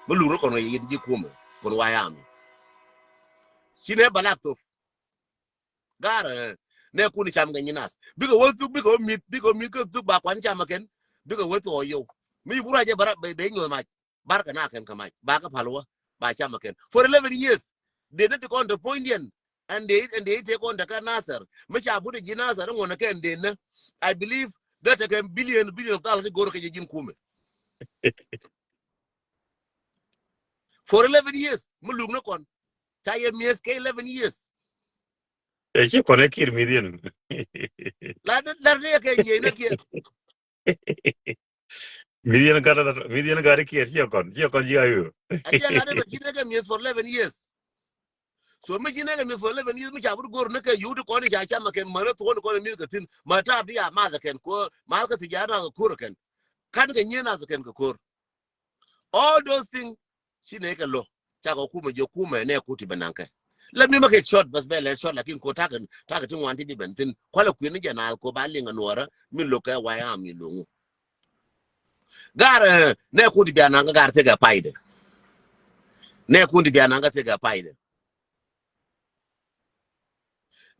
Bä lur ni kɔn wä yɛ yit ji̱ kumɛ kɔn White Army. Ci nɛ balak thop. Gar nɛ kun cam kɛ nyinas bikɛ wä thuk bikɛ wä mith bikɛ wä mith kä thuk ba kuan cam kɛn. Bikɛ wä thok yow mi bura jɛ bara bɛ nyuɔth mac. Bar kɛ na kɛn kɛ mac ba kɛ pal wä ba cam kɛn for eleven years. De ni ti kɔn te puɔ̱nydiɛn. And de and de te kɔn te kɛ Nasir mi ca but ji̱ Nasir ŋuɔn kɛn de ni. I believe that kɛ billion billion of dollars ti go̱r kɛ jɛ ji̱n kumɛ. For eleven years mi luk ni kɔn ca yɛ mieth kɛ eleven years. Ɛ ci kɔn ɛ kir mi̱th yɛn. La ni lar ni ɛ kɛ nyiey ni kiɛ. Mi̱th yɛn gat mi̱th yɛn gat kiɛ ci kɔn ci kɔn ci ayo. A ci la ni bɛ ci ni kɛ mieth for eleven years. So mi ci ni kɛ mieth for eleven years mi ca but go̱r ni kɛ yut kɔn ca cam kɛn män thuɔn kɔn mi̱th kɛ thin ma taap di a math kɛn ko math kɛ thi ja na kɛ ko̱r kɛn. Kan kɛ nyieen nath kɛn kɛ ko̱r. All those things ci nɛ kɛ lo. Cakɔ kumɛ jɛ kumɛ nɛ kuti bɛ naŋ kɛ. Let me make it short bas bɛ lɛ short lakin ko takɛ takɛ ti ŋuan ti bi bɛn thin kualɛ kui̱n ni jɛ na ko ba liŋ a nuɔrä min lo kɛ White Army loŋu. Gar nɛ kuti bia naŋ kɛ gar thikɛ paydɛ. Nɛ kuti bia naŋ kɛ thikɛ paydɛ.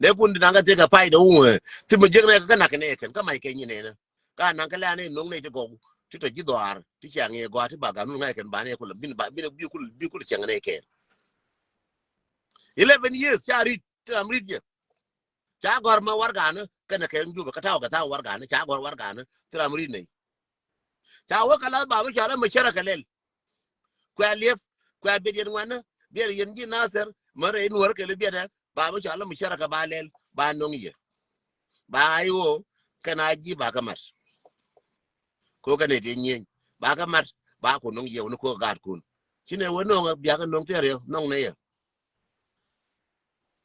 Nɛ kun di naŋ kä thikɛ pay dɛ wuŋ. Thi mi jiäk nɛ kä nak nɛ kɛn kä mac kɛ nyi nɛnä. Ka naŋ kä lɛ anɛ no̱ŋ nɛ ti gɔw ti tɔ ji̱ dhɔaar ti cia ŋiɛ gɔaa ti ba gan wun ŋa̱c kɛn ba nɛ kulɛ bin ba bin bi kul bi kul cɛŋ nɛ kɛn. Eleven years ca rit ti ram rit jɛ. Ca gɔr ma warganä kɛnɛ kɛ jupɛ kä taw kɛ taw warganä ca gɔr warganä ti ram rit nɛ. Ca wä kɛ lath ba mi cɔal ɛ mi cärä kɛ lɛl. Kuɛ liep kuɛ biɛt yɛn ŋuanä biɛt yɛn ji̱ Nathir märɛ in wär kɛ li biɛtɛ ba mi cɔal ɛ mi cärä kɛ ba lɛl ba no̱ŋ yɛ. Ba i̱ ɣöö kɛn a ji̱ ba kɛ mat. Ko kɛn ɛ ti nyieny ba kɛ mat ba ku no̱ŋ yɛ wä ni ko gaat kun. Ci nɛ wä no̱ŋ biakɛ no̱ŋ thil riɛk no̱ŋ nɛ yɛ.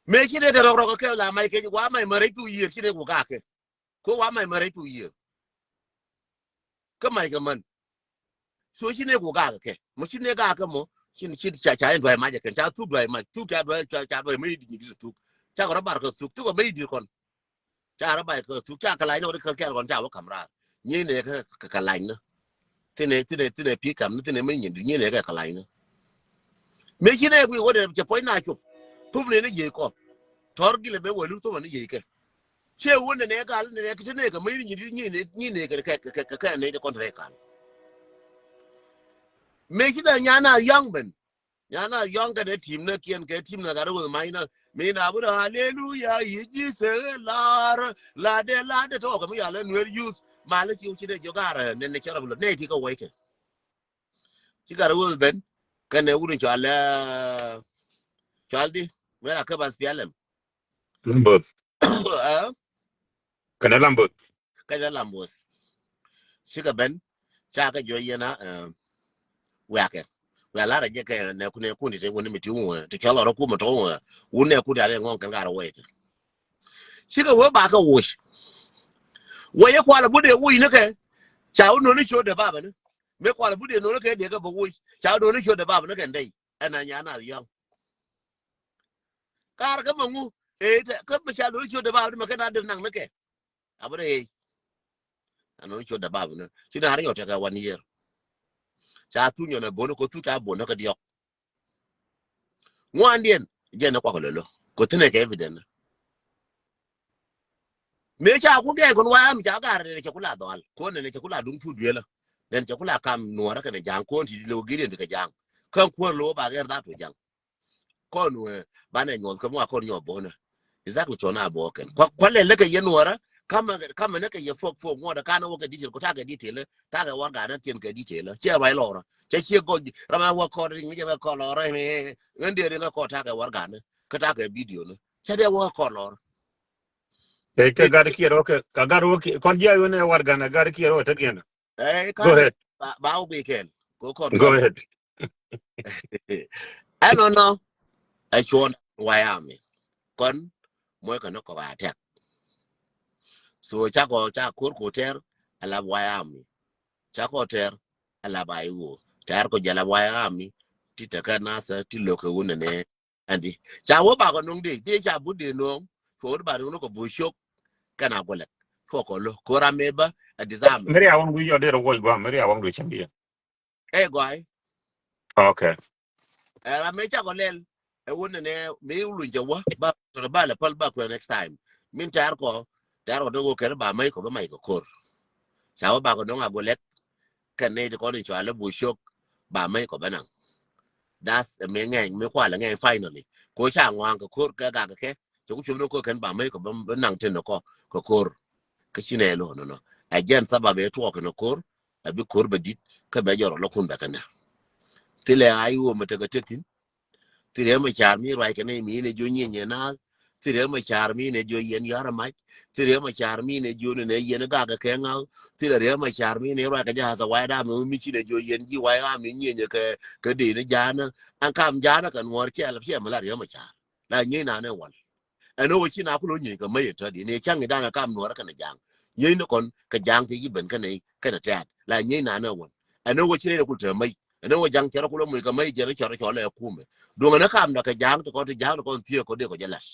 Mëë ci nɛ te rɔk rɔk kɛ la mac kɛ wa mac märɛ tu yiër ci nɛ ku gakɛ. Ko wa mac mɛ rɛy tu yiëë. Kä mac kɛ män. So ci nɛ ku gak kɛ mɔ ci nɛ gak kɛ mɔ ci ci ca ca in duay mac kɛn ca thuk duay mac thuk ca duay ca ca duay mac di ni di thuk. Ca kɛ rɔ bar kɛ thuk thuk kɛ mac di kɔn. Ca rɔ bar kɛ thuk ca kɛ lac ni wä di kɛ kɛl kɔn ca wä kam raar. Nyi nɛ kɛ kɛ lac ni. Thinɛ thinɛ thinɛ pi kam ni thinɛ mac nyin di nyi nɛ kɛ kɛ lac ni. Mëë ci nɛ kui̱ wä dee cɛ puɔ̱ny na cop. Thup ni ni yiëë kɔn. Tɔr gilɛ mëë wä lur thup ni yiëë kɛ. Cɛ wä nɛ nɛ gal nɛ nɛ kɛ ti nɛ kɛ mäc ni nyi nyi nɛ kɛ kɛ kɛ kɛ nɛ kɔn rɛ kal. Mëë ci dee nyana yɔŋ ben. Nyana yɔŋ kɛ dee tim nɛ kiɛn kɛ tim nɛ gat wä mac na. Mi na bä dee haleluya yi jisɛ lar la dee la dee tɔk kɛ mi yal nuer yuth. Mal ci ci dee jɔ gar nɛ nɛ cɛ rɔ bi lɔ nɛ ti kɛ wä kɛ. Ci gat wä ben kɛnɛ wut in cɔal cɔal di wɛl a kä bas pialem. Lambos. Kɛnɛ Lambos. Kɛnɛ Lambos. Cikɛ ben, ca kɛ jɔ̱ yɛn a, eh, wiakɛ. Wiak lar a jɛ kɛ nɛ kun, nɛ kun ti te wun mi ti wun, ti cɔl ɔrɔ kumɛ tɔ̱ wun, wun nɛ kun ti a rɛ ŋɔŋ kɛn ka rɛ wee kɛ. Cikɛ wee ba kɛ woc. Wee yɛ kualɛ but dee woc ni kɛ, ca wun nɔni ciö dee babɛ ni. Mëë kualɛ but dee nɔni kɛ dee kɛ bɛ woc, ca wun nɔni ciö dee babɛ ni kɛ ndɛy. Ɛn a nyan a yɔ̱ŋ. Kar kä ma ŋu, eh, kä ma ca nɔni ciö dee babɛ ni ma kɛ na dee naŋ ni kɛ. A bä rɛy. A nɔni ciöt dee bap ni. Ci na ri yɔ tekɛ one year. Ca thu nyɔn a bon ko thu ca bon kä diɔk. Ŋuandiɛn jɛn ni kuak lolo. Ko thinɛ kɛ evidence. Mëë ca ku gɛn kɔn waya mi ca gar ni cɛ ku la dhɔal. Ko ni cɛ ku la duŋ thu duela. Ni cɛ ku la kam nuɔrä kɛnɛ jaŋ ko ti lo giriɛn ti kɛ jaŋ. Kan kuɔn lo ba gɛr da to jaŋ. Kɔn wee banɛ nyuɔth kä mɔ a kɔn nyuɔth bo̱o̱nɛ. Exactly, cɔn a bo̱o̱ kɛn. Kua, kua lɛ lɛ kɛ yɛn wara, kamɛ, kamɛ nɛ kɛ yɛ fok, fok ŋuɔt a kanɛ wä kɛ detail, ku takɛ detail, takɛ warɛganɛ tiɛn kɛ detail. Ciɛ ruac lɔrä. Cɛ ciɛ gɔc, ram a wä kɔr ring, mi jɛ wä kɔr lɔrä, ŋän dee ring a kɔr takɛ warɛganɛ, kä takɛ video ni. Cɛ dee wä kɔr lɔrä. Ɛ kɛ gat kiɛt wä kɛ, ka gat wä kiɛt, kɔn jiɛ wä nɛ warɛganɛ gat kiɛt wä tet yɛn. Ɛ, go ahead. Ba, ba wä bi kɛn. Go kɔr. Go ahead. Ɛnɔnɔ ɛ cuɔn White Army. Kɔn muɔc kɛ ni kɔk a tɛk. So ca kɔ ca ko̱r ko tɛr a lap White Army. Ca kɔ tɛr a lap I O. Tɛr kɔ jɛ lap White Army. Ti tekɛ Nasir ti lo̱k kɛ wun nɛ nɛ. Ɛn di ca wä bakɔ no̱ŋ di di ca but di no̱ŋ. Cuɔ wä di ba no̱ŋ kɔ bu cok kɛn a gulɛk. Cuɔ kɔ lo̱ ko̱r a mɛ bä a disarm. Meri a wä ŋuic yɔ di rɔ wuɔc guam meri a wä ŋuic cɛn di. Ɛ gɔai. Okay. Ɛ la me cakɔ lɛl. Ɛ wun nɛ mi wulun jɛ wä ba tɔrɔ ba lɛ päl ba kuɛ next time. Min tɛr kɔ tɛr kɔ dogɔ kɛn ba mai kɔ ba mai kɔ kor. Ca wä ba kɔ dɔŋ a go lɛk. Kɛn ni di kɔn in cɔalɛ bu cok ba mai kɔ ba naŋ. Das mi ŋɛny mi kualɛ ŋɛny finally. Ko ca ŋɔaŋ kɛ kor kɛ gak kɛ cɛ ku cop ni kor kɛn ba mai kɔ ba naŋ tin ni kɔ kɛ kor. Kä ci nɛ lo nɔnɔ. Ɛ jɛn sabab ɛ tuɔk kɛn kor. A bi ko̱r bɛ dit kä bɛ jɔrɔ lɔ kun bɛ kɛnɛ. Thilɛ I O mɛ tekɛ tek thin. Thilɛ mɛ car mi ruac kɛnɛ mi inɛ jiö nyieny yɛn naath. Thilɛ mɛ car mi inɛ jiö yɛn yar mac. Thilɛ mɛ car mi inɛ jiö ni nɛ yɛn gakɛ kɛ ŋa̱th. Thilɛ riɛ mɛ car mi inɛ ruac kɛ jɛ hath a wac dam mi ci nɛ jiö yɛn ji̱ wac ram mi nyieny kɛ kɛ dee ni ja̱a̱nä. An kam ja̱a̱nä kɛ nuɔr cɛl cɛ mɛ la riɛ mɛ car la nyieny nanɛ wal. Ɛn ɣöö ci na kulɔ nyieeny kɛ mäc in tɔ̱diɛn i̱ ca̱ŋ i̱ da̱ŋ ɛ kam nuɔɔrä kɛnɛ ja̱a̱ŋ. Nyieeny ni kɔn kɛ ja̱a̱ŋ ti ji̱ ben kɛnɛ kɛnɛ tɛ̈t la nyieeny nanɛ wän. Ɛn ɣöö ci rɛy rɛ kul te mäc ɛn ɣöö ja̱ŋ cɛ rɔ kulɔ moc kɛ mäc jɛn cɔr cɔl ɛ kumɛ. Duɔ̱ŋ ɛn ɛ kamda kɛ ja̱a̱ŋ ti kɔn ti ja̱a̱ŋ ti kɔn thiee kɔ dee kɔ jɛ la̱t.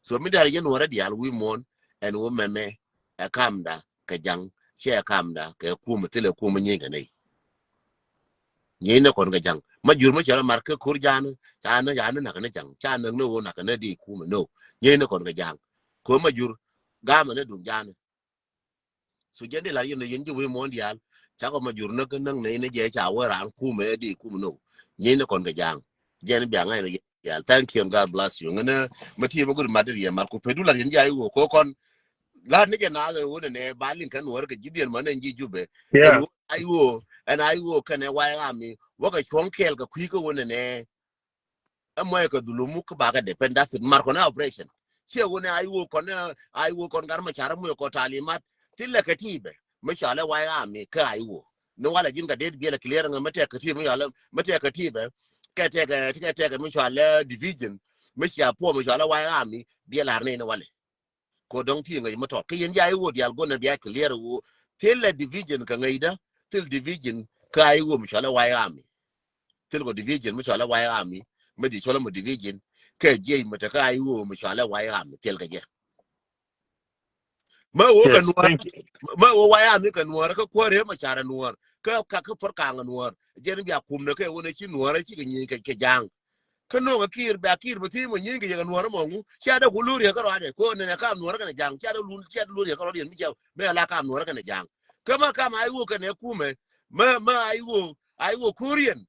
So mi dɛr jɛ nuɔɔrä diaal wi̱i̱ muɔ̱ɔ̱n ɛn ɣöö mɛmɛ ɛ kamda kɛ ja̱ŋ cɛ ɛ kamda kɛ kumɛ thilɛ kumɛ nyieeny kɛ nɛy. Nyieeny ni kɔn kɛ ja̱ŋ ma jur mi cɛ rɔ mar kä ko̱r ja̱a̱n. Ca ni ca ni nak ni ja̱ŋ ca nak ni ɣöö nak ni di kumɛ no. Nyieeny ni kɔn kɛ ja̱ŋ ko̱ ma jur gamɛ ni duŋ ja̱a̱n. Su jɛn di lar yɛn ni yɛn ji̱ wee muɔ̱ɔ̱n diaal ca kɔ ma jur ni kä näk ni ni jɛ ca wee raan kumɛ di kumɛ no. Nyieeny ni kɔn kɛ ja̱ŋ. Jɛn bia ŋa̱c ni yɛn diaal. Thank you and God bless you. Ŋänä ma ti ma guri mat di riɛ mar ku pedu lar yɛn ji̱ I O ko kɔn. La̱t ni jɛ naath ɛ ɣöö nɛnɛ ba liŋ kɛ nuɔɔr kɛ ji̱ dhiɛn mɔ nɛn ji̱ Jubɛ. Yeah. Ɛn ɣöö I O ɛn I O kɛnɛ White Army wäkɛ cuɔ̱ŋ kɛɛl kɛ kui̱ kä ɣöö nɛnɛ. Ɛ muɔc kɛ dhulumu kä bakɛ depend that's it. Mar kɔnɛ operation. Ciɛ ɣöö nɛ I O kɔnɛ I O kɔn gar mɛ car muɔc kɔ talimat. Thilɛ kɛ ti̱i̱bɛ mi cɔalɛ White Army kä I O. Ni walɛ ji̱n kɛ det biɛlɛ clear ŋä mi tɛk kɛ ti̱i̱bɛ mi cɔalɛ mi tɛk kɛ ti̱i̱bɛ. Kɛ tɛkɛ kɛ tɛkɛ mi cɔalɛ division mi cia puɔm mi cɔalɛ White Army biɛl har ni ni walɛ. Ko dɔŋ ti ŋäc mi tɔt kä yɛn ja i̱ wo dial gonɛ bia clear wo. Thilɛ division kä ŋäcdä thil division kä a i̱ wo mi cɔalɛ White Army. Thil kɔ division mi cɔalɛ White Army mi di cɔlɛ mi division kɛ jiɛc mi te kä a i̱ wo mi cɔalɛ White Army thil kɛ jɛ. Mä wo kɛ nuɔr mä wo White Army kɛ nuɔr kä kuäär rɛ ma carɛ nuɔr kä ka kä por kaŋ nuɔr jɛn bia kum nɛ kɛ wo nɛ ci nuɔr ci kɛ nyi kɛ jaŋ. Kä no̱o̱ŋ ɛ kiir bɛ a kiir bɛ thiec mɔ nyieeny kɛ yɛ kɛ nuɔ̱ɔ̱rä mɔ ŋu cia dee ku lo̱r yɛ kä rɔadɛ ko nɛnɛ kam nuɔ̱ɔ̱rä kɛnɛ ja̱ŋ cia dee lun cia dee lo̱r yɛ kä rɔadɛ mi cia mɛ ala kam nuɔ̱ɔ̱rä kɛnɛ ja̱ŋ. Kä ma kam a i̱ ɣöö kɛnɛ kumɛ mä mä a i̱ ɣöö a i̱ ɣöö ko̱riɛn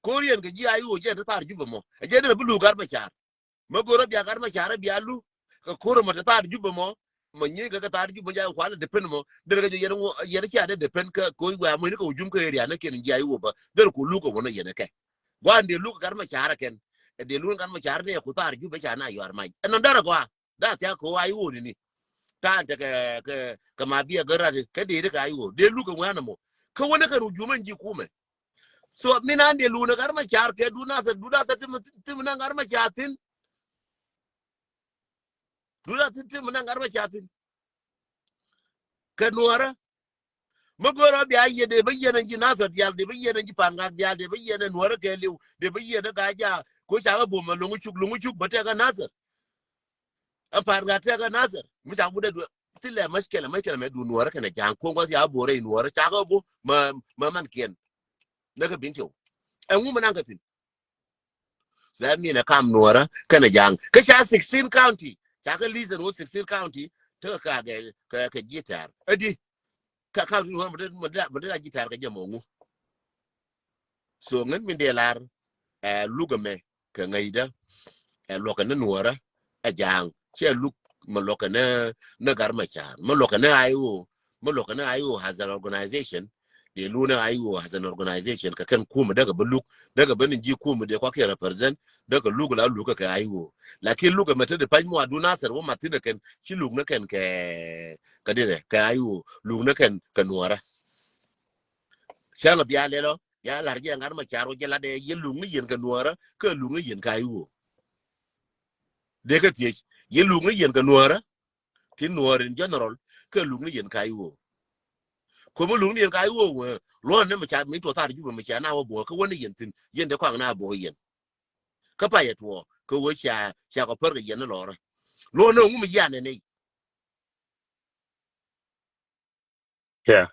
ko̱riɛn kɛ ji̱ a i̱ ɣöö jɛn te thar Jubɛ mɔ ɛ jɛn dee bi luk gat mɛ car. Mä go̱rä bia gat mɛ car bia lu kɛ ko̱rä mɔ te thar Jubɛ mɔ. Mɔ nyieeny kɛ kɛ thar Jubɛ mɔ ja kualɛ depend mɔ derɛ kɛ jɛ yɛn cia dee depend kɛ ko̱ wɛ amɔ ni kɛ wujum kɛ area ni kiɛn ji̱ a i̱ ɣöö bä derɛ ku luk kɛ wä ni yɛn kɛ. Guan dee luk gat mɛ car kɛn ɛ dee luk gat mɛ car ni ɛ ku thar Jubɛ ca na yuar mac ɛn nɔ derɛ gɔaa. Da thiak ko a i̱ ɣöö ni ni Ta̱a̱ tekɛ kɛ, kɛ ma biɛ gä rat kɛ dee ri kɛ I O. Dee luk kɛ ŋuɛ̈n ɛmɔ. Kä wänä kɛn wä jumɛ ji̱ kumɛ. So min an dee luk ni Gat Macar kɛ du Nasir, du Nasir tim, tim na Gat Macar thi̱n. Du Nasir tim na Gat Macar thi̱n. Kɛ Nuɔrä. Mi go̱o̱rä bia yɛ dee bä yɛn ɛn ji̱ Nasir diaal, dee bä yɛn ɛn ji̱ Pa̱a̱n Gak diaal, dee bä yɛn ɛn Nuɔrä kɛɛliw, dee bä yɛn ɛn Gaa Jaak, ko ca kɛ bom ɛ lo̱ŋ cuk, lo̱ŋ cuk bä tɛk ɛ Nasir. Ɛn Pa̱a̱n Gak tɛk ɛ Nasir. Mi ca wut ɛ duɛ. Thilɛ mushkila, mushkila mɛ du Nuɔrä kɛnɛ Ja̱a̱ŋ, kuɔ̱ŋ gua̱th ca bo̱o̱rɛ i̱ Nuɔrä, ca kɛ bom, mɛ, mɛ män kiɛn. Nɛ kɛ bi̱n tiw. Ɛŋu mi naŋ kɛ thi̱n. That mean ɛ kam Nuɔrä kɛnɛ Ja̱a̱ŋ. Kä ca sixteen county. Ca kɛ listen wä sixteen county. Tekɛ ka gɛ kɛ, kɛ ji̱ tɛ̈r. Ɛ di. Ka county Nuɔrä mɛ dee, mɛ dee, mɛ dee ji̱ tɛ̈r kɛ jɛ mɔ ŋu. So ŋän min dee lar, ɛ, luk ɛmɛ kɛ ŋäcdä, ɛ, luɔkɛ ni Nuɔrä, ɛ, Ja̱a̱ŋ. Ciɛ luk mɛ luɔkɛ ni, ni Gat Macar. Mɛ luɔkɛ ni I O. Mɛ luɔkɛ ni I O as an organization. Dee lu ni I O as an organization. Kɛ kɛn kumɛ dee kɛ bä luk. Dee kɛ bä ni ji̱ kumɛ dee kua kiɛ represent. Dee kɛ luk la luk kɛ I O. Lakin luk ɛmɛ te dee pa̱ny muaar du Nasir wä math thi̱n ɛ kɛn. Ci luk ni kɛn kɛ, kɛ dee kɛ I O. Luk ni kɛn kɛ Nuɔrä. Cäŋ bia lɛl ɔ, bia la̱r jɛ Gat Macar wä jɛ lat ɛ, yɛ luk ni yɛn kɛ Nuɔrä, kä luk ni yɛn kɛ I O. Dee kɛ thiec, yɛ luk ni yɛn kɛ Nuɔrä, ti Nuɔr in general, kä luk ni yɛn kɛ I O. Ko̱mi luk ni yɛn kɛ I O wee, luɔ̱n ni mi ca, mi tuɔth thar Jubɛ mi ca na wä buɔ̱ɔ̱k, kä wä ni yɛn thi̱n, yɛn dee kɔaŋ na buɔ̱ɔ̱k yɛn. Kä payɛ tuɔɔk, kä wee ca, ca kɔ pär kɛ yɛn ni lɔrä. Luɔ̱n ni ŋu mi yian ni nɛy. Yeah.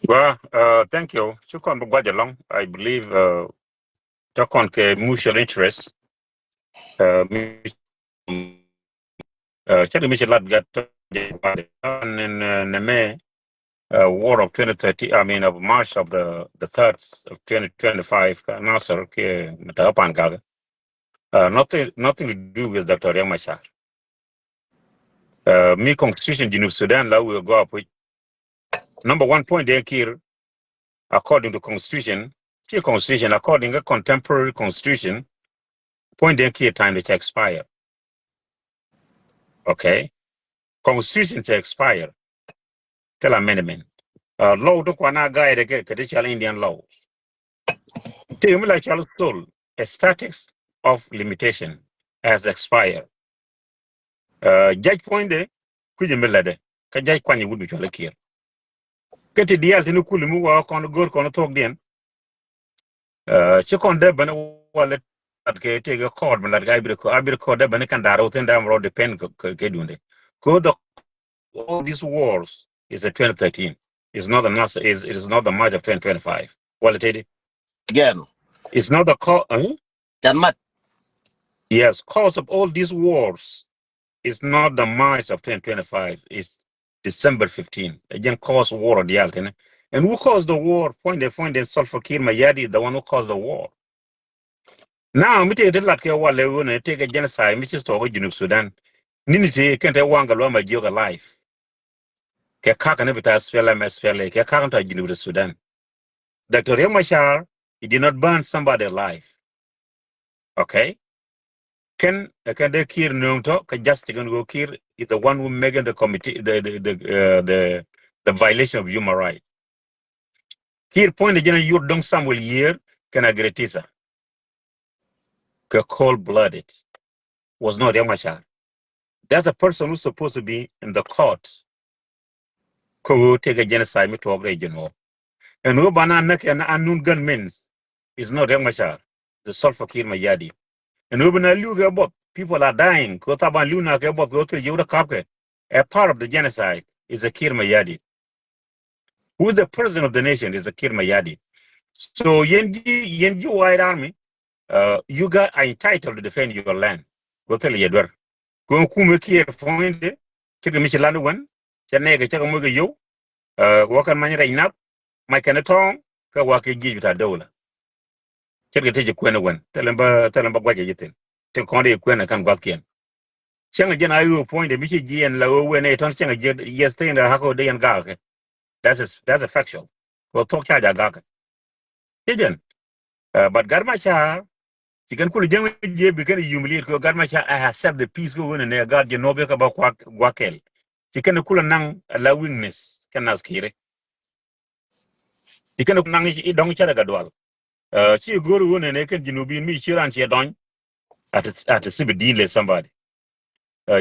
Well, uh, thank you. Ci kɔn bi gua̱c ɛlɔ̱ŋ. I believe, uh, tɔ kɔn kɛ mutual interest. Uh, mi, uh, cɛ di mi ci lat gat tɔ jɛ gua̱c ɛlɔ̱ŋ in, uh, nɛ mɛ, uh, war of twenty thirteen, I mean, of March of the, the third of twenty twenty-five, ka Nasir kiɛ mi ta Pa̱a̱n Gak. Uh, nothing, nothing to do with Doctor Riek Machar. Uh, mi constitution Junub Sudan la wee gɔaa puc. Number one point dee Kiir, according to constitution, kiɛ constitution, according to contemporary constitution, point dee Kiir time dee ca expire. Okay? Constitution ca expire. Kɛ la amendment. Uh, law ti kuan a guide kɛ, kɛ ti cɔal Indian law. Ti mi la cɔal thol, a statutes of limitation has expired. Uh, judge puɔ̱nydɛ, kui̱cɛ mi lätdɛ, kä judge kuany wut bi cɔal i̱ Kiir. Kä ti diaal ti ni kul mi wa kɔn go̱r kɔn thuɔ̱kdiɛn. Uh, ci kɔn dee ben walɛ lat kɛ tëëkɛ court mi lat kɛ Ivory Coast, Ivory Coast dee ben kɛn da̱r wä thi̱n dee mɛ rɔ depend kɛ, kɛ, kɛ duundɛ. Kɛ the, all these wars is a twenty thirteen. It's not the Nas-, is, it is not the March of twenty twenty-five. Walɛ tëëdi. Gɛn. It's not the co-, huh? Can mat. Yes, cause of all these wars is not the March of twenty twenty-five. It's December fifteen. Ɛ jɛn cause war diaal tini. And who caused the war? Puɔ̱nydɛ, puɔ̱nydɛ Salva Kiir Mayardit, the one who caused the war. Now, mi tëëkɛ ti lat kɛ walɛ ɣöö nɛ tëëkɛ genocide mi ci thuɔɔk kä Junub Sudan. Ni̱ni ti kɛn te waŋ kɛ lua̱a̱ ma jiök alive. Kɛ ka̱k ni bi ta S P L M, S P L A, kɛ ka̱k ni ta Junub Sudan. Doctor Riek Machar, he did not burn somebody alive. Okay? Kɛn, kɛn dee Kiir nööŋ tɔ, kɛ justice kɛn ɣöö Kiir is the one who making the committee, the, the, the, uh, the, the violation of human rights. Kiir puɔ̱nydɛ jɛn a yur dɔ̱ŋ Samuel Yiër kɛn a Gretisa. Kɛ cold blooded. Was not Riek Machar. That's a person who's supposed to be in the court. Kä ɣöö tëëkɛ genocide mi tuɔɔk rɛy Jinub. And ɣöö banɛ näk kɛ unknown gunmen is not Riek Machar, the Salva Kiir Mayardit. And ɣöö banɛ li̱w kɛ buɔth, people are dying. Kɛ ɣöö thaban li̱w na kɛ buɔth kɛ ɣöö thil jiök rɛ ka̱pkɛ. A part of the genocide is a Kiir Mayardit. Who is the president of the nation is a Kiir Mayardit. So yɛn ji̱, yɛn ji̱ White Army, uh, you guys are entitled to defend your land. Kɛ ɣöö thil yɛ duer. Kɛ ɣöö kumɛ Kiir puɔ̱nydɛ, cikɛ mi ci lan wän, cɛ nɛɛkɛ cä kɛ moc kɛ yio̱w, uh, wä kɛn many rɛc nath, mac kɛn tɔ̱ɔ̱ŋ, kɛ wa kɛ jiec bi ta dawla. Ce̱tkɛ ti ci kuɛn ɛ wän, thilɛ bä, thilɛ bä gua̱c ɛ ji̱ thi̱n. Ti kɔn ri kuɛn ɛ kɛn gua̱thkiɛn. Cäŋ ɛ jɛn a ɣöö puɔ̱nydɛ mi ci jiɛn la ɣöö wen ɛ tɔ̱n cäŋ ɛ jiɛn, yes, thing ɛ ha̱k ɣöö dee yɛn ga̱a̱k kɛ. That's a, that's a factual. Kɛ ɣöö thuɔ̱k ca ja̱ ga̱a̱k kɛ. Ci jɛn. Uh, but Gat Machar, Ci kɛn kulɛ jäŋ jiɛ bi kɛn humiliate kɛ gat ma ca, I accept the peace kɛ ɣöö nɛ nɛ gat jɛ nɔɔp yɛ kɛ ba kuak guak kɛl. Ci kɛn kulɛ naŋ a la weakness kɛ nath Kiir. Ci kɛn naŋ i̱ dɔ̱ŋ cärɛ kɛ dual. Ci go̱o̱r ɣöö nɛ nɛ kɛn Junubin mi ci ran ciɛ dɔny. At a, at a sibit din le somebody.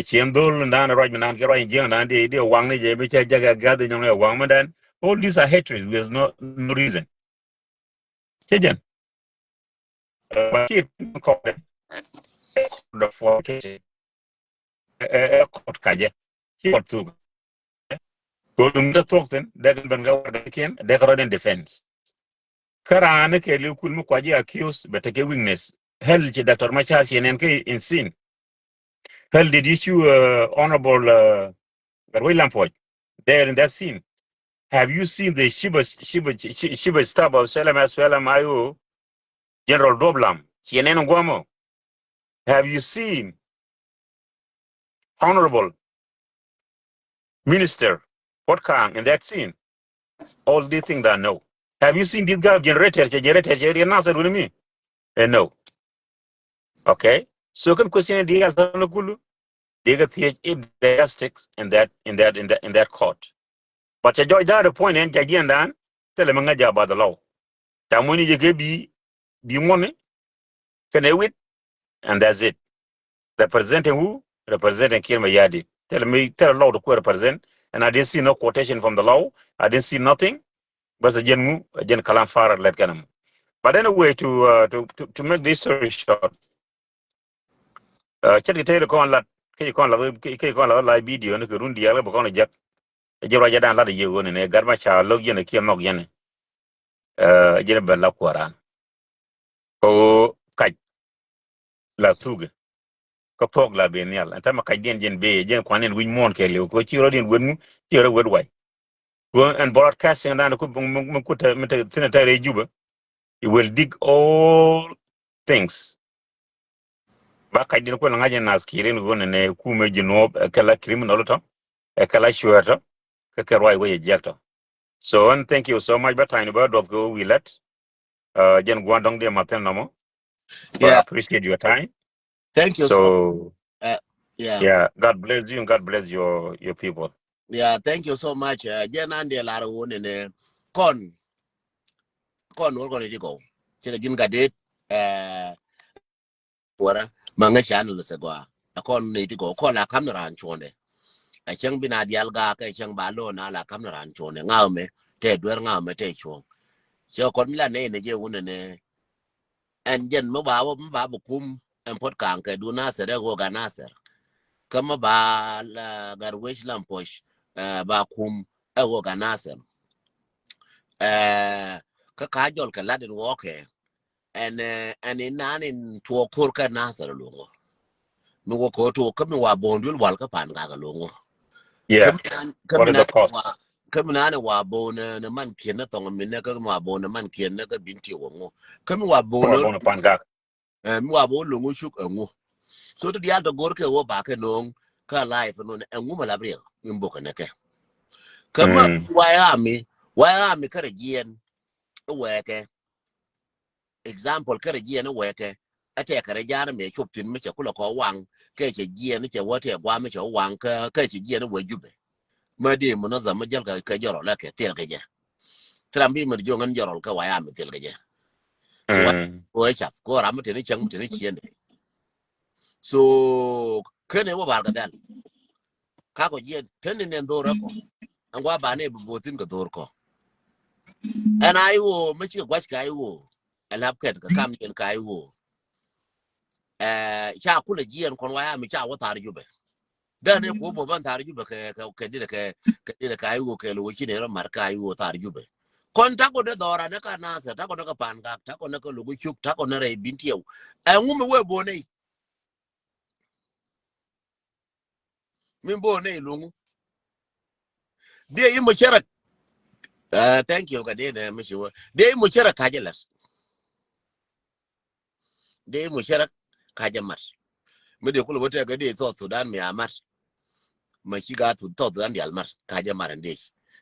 Ci ɛn dhol naan ruac mi naan kɛ ruac in jiäŋ naan di di waŋ ni jɛ mi cɛ jakɛ gath in nyɔŋ ɛ waŋ mi dan. All these are hatred with no, no reason. Cɛ jɛn. But ci kɔɔt ɛ kɔɔt kacɛ. Ci kɔɔt thuk. Kɛ ɣöö duŋ te thuɔ̱k thi̱n dee kɛ ben kɛ warɛgak kiɛn dee kɛ rɔɔd in defense. Kä raan ni kɛɛliw kul mi kuac ji̱ accuse bɛ tekɛ weakness. Hell ci Doctor Machar ci nɛn kä in scene. Hell did you see, uh, Honorable, uh, Gatwec Lam Puɔc there in that scene? Have you seen the Chief of, Chief of, Chief of Staff of S P L M, S P L M I O, General Duop Lam? Ci nɛn in guamɔ. Have you seen Honorable Minister Puot Kang in that scene? All these things that no. Have you seen this guy generator? Cɛ generator cɛ riɛn Nasir wuni mi? Eh, no. Okay. So kɛn question in the other kulu. They get thiec if they are sticks in that, in that, in that, in that court. But cɛ jɔc da̱a̱r point in jɛ jiɛn dan. Thilɛ mi ŋäc jɛ about the law. Ca muɔ̱ni jɛ kɛ bi, bi muɔ̱ni. Kɛn ɛ wit, and that's it. Representing who? Representing Kiir Mayardit. Thilɛ mi, thilɛ law to ku represent, and I didn't see no quotation from the law. I didn't see nothing. Bas a jɛn ŋu, a jɛn kalam farak lɛt kɛn mu. But anyway, to, uh, to, to, to make this story short, uh, cɛ ti tɛɛli kɔn lat, kɛ kɔn lat, kɛ kɔn lat live video ni kɛ run diaal kɛ bɛ kɔn jɛk. Ɛ jɛ ruac jɛ dan lat yɛ ɣöö ni nɛ gat ma ca lo̱k yɛn kiɛ nhɔk yɛn. Uh, jɛn bɛ la kuaran. Kɛ ɣöö kac la thukɛ. Kä puɔk la ben nhial. Ɛn tämɛ kacdiɛn jɛn bee, jɛn kuan in wi̱c muɔ̱ɔ̱n kɛɛliw. Kɛ ɣöö ci rɔ̱diɛn wet ŋu, ci rɔ wet wac. Kɛ ɣöö ɛn broadcasting dan ku mi, mi, mi ku te, mi te, thin te rɛy Juba. It will dig all things. Ba kacdiɛn kuɛn ŋa̱c in nath Kiir in ɣöö nɛ nɛ kumɛ Junub, ɛ kɛ la criminal tɔ, ɛ kɛ la cuɛɛr tɔ, kɛ kɛ ruac wec ɛ jiɛk tɔ. So, and thank you so much. Bä ta̱ny ni bä duɔth kɛ wi lät. Uh, jɛn gua̱n dɔ̱ŋ diɛ mathin nɔmɔ. But I appreciate your time. Thank you so, so, uh, yeah. Yeah, God bless you and God bless your, your people. Yeah, thank you so much. Uh, jɛn an diɛ lar wun in, uh, kɔn, kɔn wun kɔn iti kɔ. Cɛ kɛ jin ka det, uh, Wara ma ŋäc ca ni lɛ sɛ gɔaa. Ɛ kɔn nɛy ti gɔw kɔn la ka̱m ni raan cuɔ̱ndɛ. Ɛ cäŋ bi na diaal gaak ɛ cäŋ ba lo̱o̱n a la ka̱m ni raan cuɔ̱ndɛ. Ŋa̱w mɛ tɛ duer, ŋa̱w mɛ tɛ cuɔ̱ŋ. Cɛ kɔn mi la nɛy nɛ jɛ wun ɛnɛ. Ɛn jɛn mi ba wä mi ba bi kum ɛn Puɔt Kaŋ kɛ duun Nasir ɛ ɣöö Gat Nasir. Kä mi ba la Gatwec Lam Puɔc, ɛ, ba kum ɛ ɣöö Gat Nasir. Ɛ, kä ka jɔl kɛ lat in wɔɔkɛ. Ɛn, ɛ, ɛn in naan in tuɔɔk ko̱r kä Nasir lo̱ŋɔ. Mi wä ko̱r tuɔɔk kä mi wa bo̱o̱n duël wal kä Pan Gak lo̱ŋɔ. Yeah. Kä mi naan, kä mi naan wa, kä mi naan wa bo̱o̱n ni, ni man kiɛn ni thɔŋ mi ni kä mi wa bo̱o̱n ni man kiɛn ni kä Bin Tiɛw wä ŋɔ. Kä mi wa bo̱o̱n ni Pan Gak. Ɛ, mi wa bo̱o̱n lo̱ŋɔ cuk ɛ ŋɔ. So ti diaal tɔ go̱r kɛ wä ba kɛ no̱o̱ŋ kä life nɔ ni ɛ ŋɔ ma lap riɛk mi bok kɛ ni kɛ. Kä ma White Army, White Army kä rɛ jiɛn. Ɛ wɛɛkɛ. Example, kärɛ jiɛn i̱ wɛɛkɛ. Ɛ tɛkɛ rɛ ja̱a̱n mëë cop thi̱n mi cɛ kulɛ kɔ waŋ. Kɛ cɛ jiɛn i̱ cɛ wä tɛɛ gua̱a̱m i̱ cɛ waŋ kä, kɛ cɛ jiɛn i̱ wee Jubɛ. Mä dee munazam mi jäl kɛ, kɛ jɔrɔl ɛ kɛ thil kɛ jɛ. Thil ram bi mi jo̱o̱ŋ ɛn jɔrɔl kɛ waya mi thil kɛ jɛ. So, wä, wä cap kɛ ram mi teni cäŋ mi teni ciɛn dee. So, kene wä bar kɛ dhɛl. Ka kɔ jiɛn teni nɛn dhor ɛ kɔ. Ɛn gua ba ne bi bo̱o̱ thi̱n kɛ dhor kɔ. Ɛn a i̱ wo mi cikɛ gua̱c ka i̱ wo. Ɛ lap kɛn kɛ kam jiɛn ka i̱ wo. Ɛ, ca kulɛ jiɛn kɔn waya mi ca wä thar Jubɛ. Dɛn ni kuɔ bɔ ban thar Jubɛ kɛ, kɛ, kɛ didɛ kɛ, kɛ didɛ ka i̱ wo kɛ lo wä ci ne rɔ mar ka i̱ wo thar Jubɛ. Kɔn takɔ ne dhɔra ne ka Nasir, takɔ ne ka Pan Gak, takɔ ne ka Logo Cuk, takɔ ne rɛy Bin Tiɛw. Ɛ ŋu mi wee bo̱o̱ nɛy. Min bo̱o̱ nɛy luŋu. Dee i̱ mucarak. Ah, thank you, ka dee nɛ mi ci wä. Dee i̱ mucarak ka jɛ lɛt. Dee i̱ mucarak ka jɛ mat. Mi dee kulɛ wä tɛk dee South Sudan mi a mat. Ma ci ka South Sudan dial mat ka jɛ mat ɛn dee.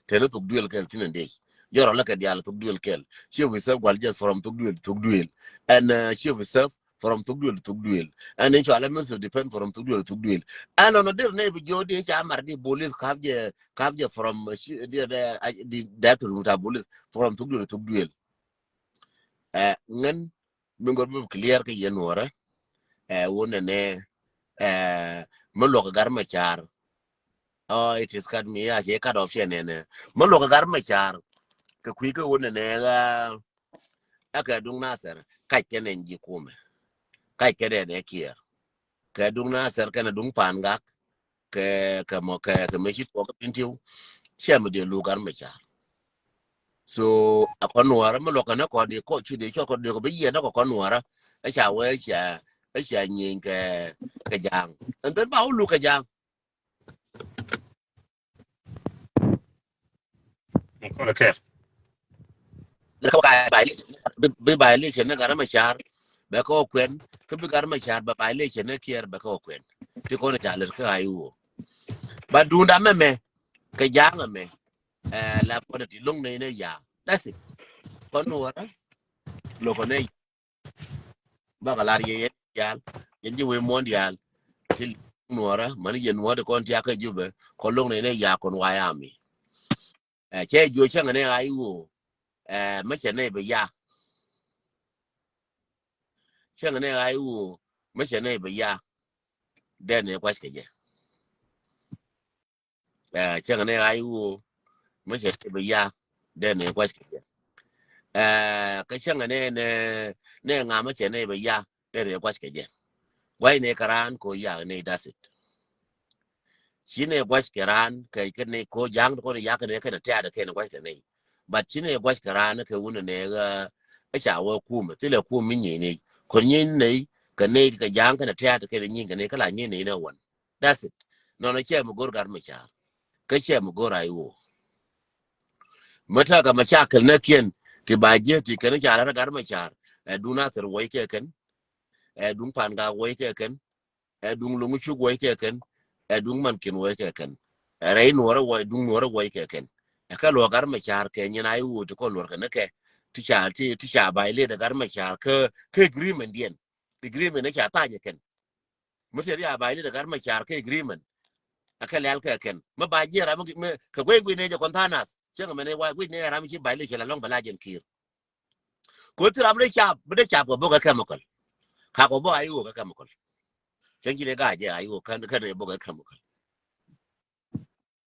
Teni thuk duel kɛl thin ɛn dee. Jɔrɔ lɛ kɛ dial thuk duel kɛl. Chief of Staff gual jɛ from thuk duel, thuk duel. Ɛn, uh, Chief of Staff from thuk duël thuk duël. Ɛn in cɔal a Minister of Defense from thuk duël thuk duël. Ɛn ɔnɔ dir nɛy bi jiɔ di ca mar di police kap jɛ, kap jɛ from, uh, shi-, di, di, uh, di director ta police from thuk duël thuk duël. Ɛ, ŋän mi ŋot bi clear kɛ yɛn wärä. Ɛ, wun nɛ nɛ, ɛ, mi luɔk ɛ Gat Macar. Oh, it is cut me. Ya cɛ cut off cɛ nɛ nɛ. Mi luɔk ɛ Gat Macar. Kɛ kui̱ kɛ wun nɛ nɛ ɣä. Ɛ kɛ duŋ Nasir. Kac kɛ nɛ ji̱ kumɛ. Kac kɛ nɛ nɛ Kiir. Kɛ duŋ Nasir kɛnɛ duŋ Pangak. Kɛ, kɛ mɔ, kɛ, kɛ mɛ ci tuɔk kɛ Bentiu. Cɛ mi dee luk Gat Macar. So a kɔn nuɔrä mi luɔk kɛn a kɔn di kɔ ci di cɔ kɔn di kɔ bi yiɛn a kɔ kɔn nuɔrä. A ca wee ca, a ca nyieny kɛ, kɛ Ja̱a̱ŋ. And then ba wä luk kɛ Ja̱a̱ŋ. Kɔn kɛ. Ni kɛ ba violation, bi, bi violation ni Gat Macar. Bɛ kɛ wä kuɛn, kɛ bi Gat Macar ba violation ni Kiir bɛ kɛ wä kuɛn. Ti kɔn ca lɛr kɛ I O. Ba duunda mɛmɛ, kɛ Ja̱a̱ŋ mɛmɛ. Ɛ, la kɔn ti loŋ nɛy nɛ ya. That's it. Kɔn nuɔrä. Lok kɔn nɛ. Bakɛ lar yɛ yɛn diaal. Yɛn ji̱ wee muɔ̱n diaal. Ti nuɔrä. Mani yɛn nuɔrä kɔn ti a kɛ Jubɛ. Kɔn loŋ nɛy nɛ ya kɔn wa ya mi. Ɛ, cɛ juɔ cäŋ nɛ I O. Ɛ, mɛ cɛ nɛ bɛ ya. Cäŋ nɛ I O. Mɛ cɛ nɛ bɛ ya. Dɛn nɛ kuac kɛ jɛ. Ɛ, cäŋ nɛ I O, mɛ cɛ nɛ bɛ ya, dee nɛ kuac kɛ jɛ. Ɛ, kä cäŋ nɛ, nɛ, nɛ ŋa mɛ cɛ nɛ bɛ ya, dee nɛ kuac kɛ jɛ. Guay nɛ kɛ raan ko ya nɛ, that's it. Ci nɛ guac kɛ raan, kɛ, kɛ nɛ ko Ja̱a̱ŋ kɔn ya kɛ nɛ kɛn tɛ̈t kɛn guac kɛ nɛ. But ci nɛ guac kɛ raan kɛ wun nɛ ɣä, ɛ ca wä kum, thilɛ kum mi nyi nɛ. Kɔn nyi nɛ, kɛ nɛ kɛ Ja̱a̱ŋ kɛn tɛ̈t kɛn nyi kɛ nɛ, kɛ la nyi nɛ nɛ wan. That's it. Nɔnɔ cɛ mi go̱r Gat Macar. Kä cɛ mi go̱r I O. Mi tekɛ mashakil nɛ kiɛn ti ba jiɛ ti kɛn ca lar Gat Macar. Ɛ duŋ Nathir woi kɛ kɛn. Ɛ duŋ Pangak woi kɛ kɛn. Ɛ duŋ Loŋ Cuk woi kɛ kɛn. Ɛ duŋ Mankin woi kɛ kɛn. Ɛ rɛy nuɔrä woi, duŋ nuɔrä woi kɛ kɛn. Ɛ kɛ luɔk Gat Macar kɛ nyin I O ti kɔn luɔr kɛ ni kɛ. Ti ca, ti, ti ca violate Gat Macar kä, kä agreement diɛn. Agreement ni ca tha̱a̱ny kɛn. Mi tëë ri a violate Gat Macar kɛ agreement. A kɛ lɛl kɛ kɛn. Mi ba jiɛ ram mi kɛ guey guey nɛ jɛ kɔn tha̱a̱ŋ nath. Cäŋ mɛn ɛ wa guey nɛ ram mi ci violate cɛ la lɔŋ bɛ la jɛn Kiir. Ko ti ram mi dee cap, mi dee cap kɛ bok kɛ chemical. Ka kɛ bok I O kɛ chemical. Cäŋ ci dee ga̱a̱c jɛ I O kɛn, kɛn ɛ bok kɛ chemical.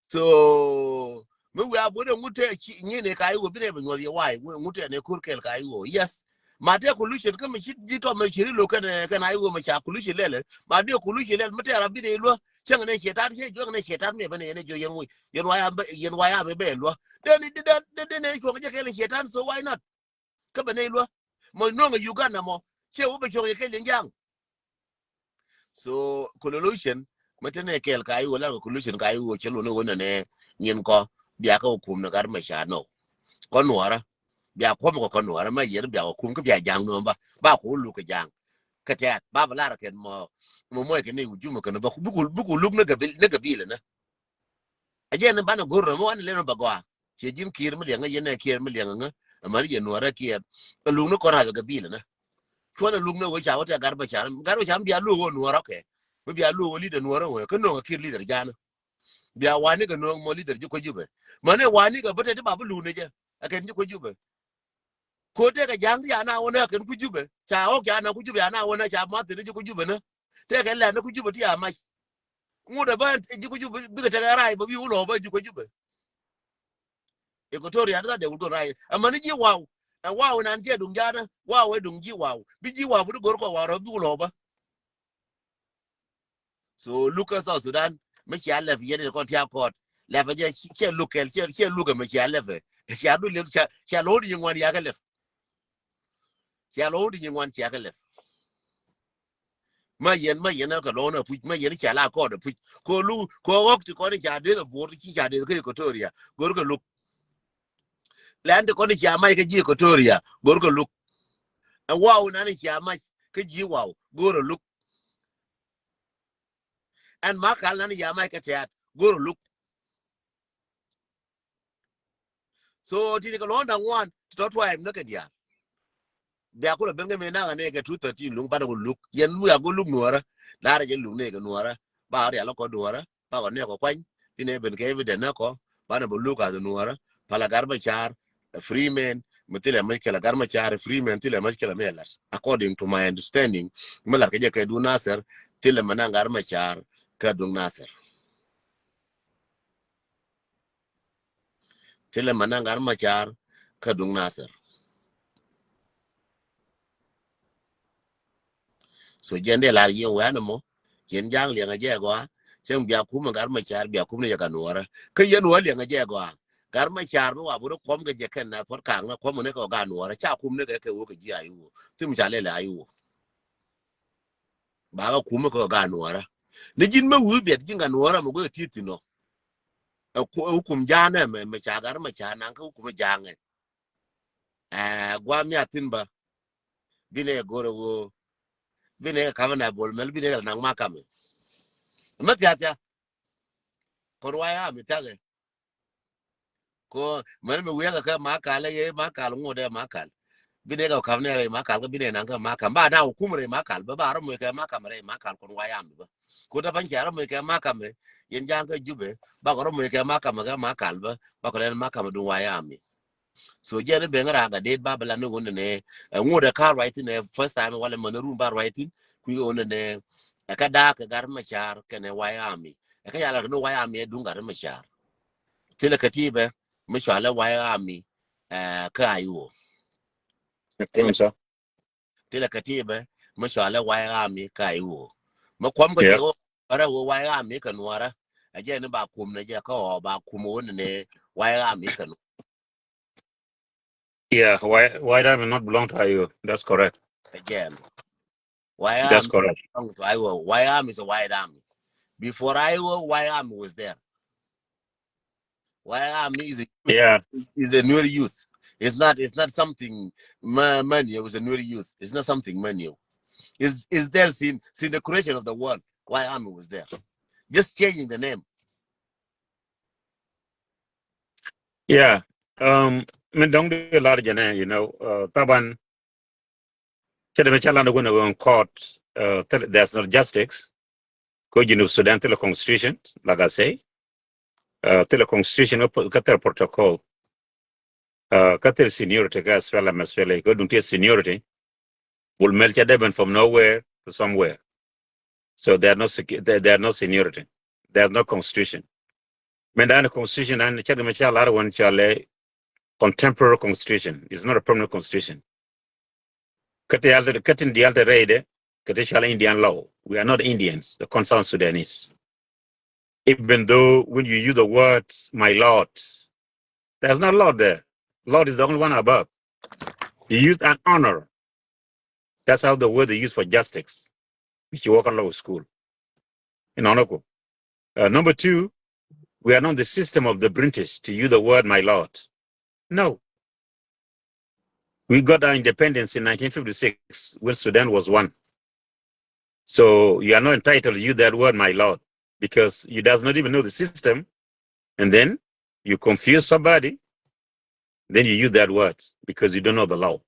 So mi wiaa bot ɛ ŋut tɛ ci nyin ɛ ka I O bi nɛ bɛ nyuɔth yɛ wai, ŋut tɛ nɛ ko̱r kɛl ka I O. Yes. Ma tɛ collusion kä mi ci ji̱ tɔm mɛ ci ri lo kɛn, kɛn I O mɛ ca collusion lɛl. Ma dee collusion lɛl mi tɛ ra bi nɛ luä. Cäŋ nɛ cetan cɛ juɔk nɛ cetan mɛ bɛ nɛ yɛn ɛ juɔk yɛn wai. Yɛn wai am bɛ, yɛn wai am bɛ luä. Den, den, den, den, den nɛ cuɔk jɛ kɛl cetan, so why not? Kä bɛ nɛy luä. Mɔ nuɔ̱ŋ ɛ Uganda mɔ. Ciɛ wä bɛ cuɔ̱ŋ yɛ kɛl yɛn Ja̱a̱ŋ. So collusion, mɛ te nɛ kɛɛl ka I O, la collusion ka I O, cɛ luɔ̱n ɛ wä nɛ nɛ nyin kɔ. Bia kɛ wä kum nɛ Gat Macar nɔ. Kɔ nuɔrä. Bia kuɔm kɔ kɔ nuɔrä, mɛ yɛn bia wä kum kä bia Ja̱a̱ŋ nɔ ba. Ba kɔ wä luk kɛ Ja̱a̱ŋ. Kä tɛ̈t, ba bɛ lar kɛn mɔ. Mɔ mɔc kɛ ni wujum kɛn ba, bi ku, bi ku luk ni gabil, ni gabil nɛ. A jɛn ni banɛ go̱r rɔ mi wan lɛn rɔ bɛ gɔaa. Ciɛ ji̱n Kiir mi liɛŋä, yɛn ɛ Kiir mi liɛŋä ŋä. Amäni yɛn nuɔrä Kiir. Ɛ luk ni kɔn rath ɛ gabil nä. Cuɔn ɛ luk ni wee ca wä tɛ Gat Macar. Gat Macar mi bia luɔk wä nuɔrä kɛ. Mi bia luɔk wä leader nuɔrä wä. Kä no̱o̱ŋ ɛ Kiir leader Ja̱a̱ŋ. Bia wani kɛ no̱o̱ŋ mɔ leader ji̱ kuä Jubɛ. Mäni wani kɛ bä tɛ ti ba bi luk ni jɛ. Ɛ kɛn ji̱ kuä Jubɛ. Ko tëëkɛ Ja̱a̱ŋ ti ana wä nä kɛn ku Jubɛ. Ca ɣɔk ca ana ku Jubɛ ana wä nä ca math ti ji̱ ku Jubɛ nä. Tëëkɛ lɛn ni ku Jubɛ ti a mac. Ŋut ɛ bä ji̱ ku Jubɛ bikɛ tekɛ rac bä bi wä lɔ bä ji̱ ku Jubɛ. Equatoria ni that they will go right. Amäni ji̱ waw. Ɛ waw nan ciɛ duŋ ja̱a̱nä. Waw ɛ duŋ ji̱ waw. Bi ji̱ waw bi di go̱r kɔ waw rɔ bi wä lɔ bä. So luk kä South Sudan mi cia lɛp yɛn in kɔn tia kɔt lɛp jɛ. Cia luk kɛl, cia, cia luk mi cia lɛp. Cia du lɛp, cia, cia lɔw di nyin ŋuan ya kɛ lɛp. Cia lɔw di nyin ŋuan cia kɛ lɛp. Ma yɛn, ma yɛn kɛ lɔw na puc, ma yɛn cia la kɔt puc. Ko lu, ko ɣɔk ti kɔn cia dee bor ti ci cia dee kɛ Equatoria. Gor kɛ luk. Lɛn ti kɔn cia mac kɛ ji̱ Equatoria. Gor kɛ luk. Ɛ waw nan cia mac kɛ ji̱ waw. Gor kɛ luk. Ɛn ma kal nan cia mac kɛ tɛ̈t. Gor kɛ luk. So tini kɛ lɔ̱ɔ̱n da̱ŋ wan ti tɔ̱ tuay mi näk kɛ diaal. Bia kulɛ ben kɛ mi naŋ anɛ kɛ two thirteen luŋ banɛ ku luk. Yɛn mi a go luk nuɔrä. Lar jɛ luk nɛ kɛ nuɔrä. Ba rial kɔ duɔrä. Ba kɔ nɛ kɔ kuany. Inɛ ben kɛ evident nɛ kɔ. Banɛ bɛ luk a nuɔrä. Pala Gar Macar. Free man. Mi thilɛ mɛ kɛlɛ Gar Macar. Free man thilɛ mɛ kɛlɛ mɛ lat. According to my understanding. Mi lat kɛ jɛ kɛ du Nasir. Thilɛ mɛ naŋ Gar Macar. Kɛ duŋ Nasir. Thilɛ mɛ naŋ Gar Macar kä duŋ Nasir. So jɛn dee lar yɛ wɛn mɔ, yɛn ja̱a̱ŋ liɛŋɛ jɛ gɔaa. Cäŋ bia kum ɛ Gar Macar, bia kum ni yɛ ka nuɔrä. Kä yɛn wä liɛŋɛ jɛ gɔaa. Gar Macar mi wa burɛ kuɔm kɛ jɛ kɛn na puɔt kaŋ na kuɔm ni kɛ ɣöö ga nuɔrä. Ca kum ni kɛ kɛ wä kɛ ji̱ a iwä. Thim ca lɛl a iwä. Ba kɛ kum kɛ ɣöö ga nuɔrä. Ni ji̱n mɛ wi̱i̱ biɛt ji̱n ka nuɔrä mɛ guɛ ti thin ɔ. Ɛ ku-, ɛ hukum ja̱a̱ŋ ɛmɛ, mɛ ca Gar Macar naŋ kä hukum ja̱a̱ŋ ɛ. Ɛ, guam ya thin bä. Bi nɛ go̱r ɛ ɣöö. Bi nɛ kɛ kamɛ na Bol Mel, bi nɛ kɛ naŋ ma kamɛ. Mɛ thia thia. Kɔn wa ya mi thiakɛ. Ko mɛn mi wiɛkɛ kɛ Makal, ɛ yɛ Makal ŋot ɛ Makal. Bi nɛ kɛ kam nɛ rɛy Makal, kä bi nɛ naŋ kɛ Makal. Ba na hukum rɛy Makal, bä ba rɔ moc kɛ Makal, rɛy Makal kɔn wa ya mi bä. Ko ta pan cɛ rɔ moc kɛ Makal mɛ, yɛn ja̱a̱ŋ kä Jubɛ, ba kɔ rɔ moc kɛ Makal mɛ kɛ Makal bä, ba kɔ lɛn Makal mɛ duŋ wa ya mi. So jɛn i̱ ben ran kɛ det ba bɛ la ni wun ni nɛ, ɛ ŋot ɛ ka ruac thin ɛ first time walɛ mɛn rum ba ruac thin, kui̱ wun ni nɛ, ɛ kä da̱a̱k kɛ Gar Macar kɛnɛ White Army. Ɛ kä yala kɛ ni White Army ɛ duŋ Gar Macar. Thilɛ kɛ ti bɛ mi cɔalɛ White Army, ɛ, kä I O. Thilɛ kɛ ti bɛ mi cɔalɛ White Army kä I O. Mi kuɔm kɛ jɛ ɣöö rɛ ɣöö White Army kɛ nuɔrä. Ɛ jɛ ni ba kum ni jɛ kä ɣɔɔ ba kum ɣöö ni ni White Army kɛ nuɔrä. Yeah, White, White Army not belong to I O. That's correct. Again. White Army. That's correct. Belong to I O. White Army is a White Army. Before I O, White Army was there. White Army is a, yeah, is a Nuer youth. It's not, it's not something ma-, manual. It was a Nuer youth. It's not something manual. It's, it's there since, since the creation of the world. White Army was there. Just changing the name. Yeah. Um, min dɔŋ di lar jɛnɛ, you know, uh, taban, cɛ dɛ mi ca lan wun a wun court, uh, there's no justice. Ko Junub Sudan thilɛ constitution, like I say. Uh, thilɛ constitution kä thilɛ protocol. Uh, kä thilɛ seniority kä SPLM, SPLA, ko duŋ ti seniority. Bol Mel ca deben from nowhere to somewhere. So there are no secu-, there, there are no seniority. There are no constitution. Min dan constitution dan cɛ mi ca lar wun cɔalɛ contemporary constitution. It's not a permanent constitution. Kä ti diaal ti, kä ti diaal ti rɛydɛ, kä ti cɔalɛ Indian law. We are not Indians, the concerned Sudanese. Even though when you use the word my lord, there's no lord there. Lord is the only one above. You use an honor. That's how the word they use for justice. Which you work at law school. In Onoko. Uh, number two, we are not the system of the British to use the word my lord. No. We got our independence in nineteen fifty-six when Sudan was one. So you are not entitled to use that word, my lord, because you does not even know the system. And then you confuse somebody, then you use that word because you don't know the law.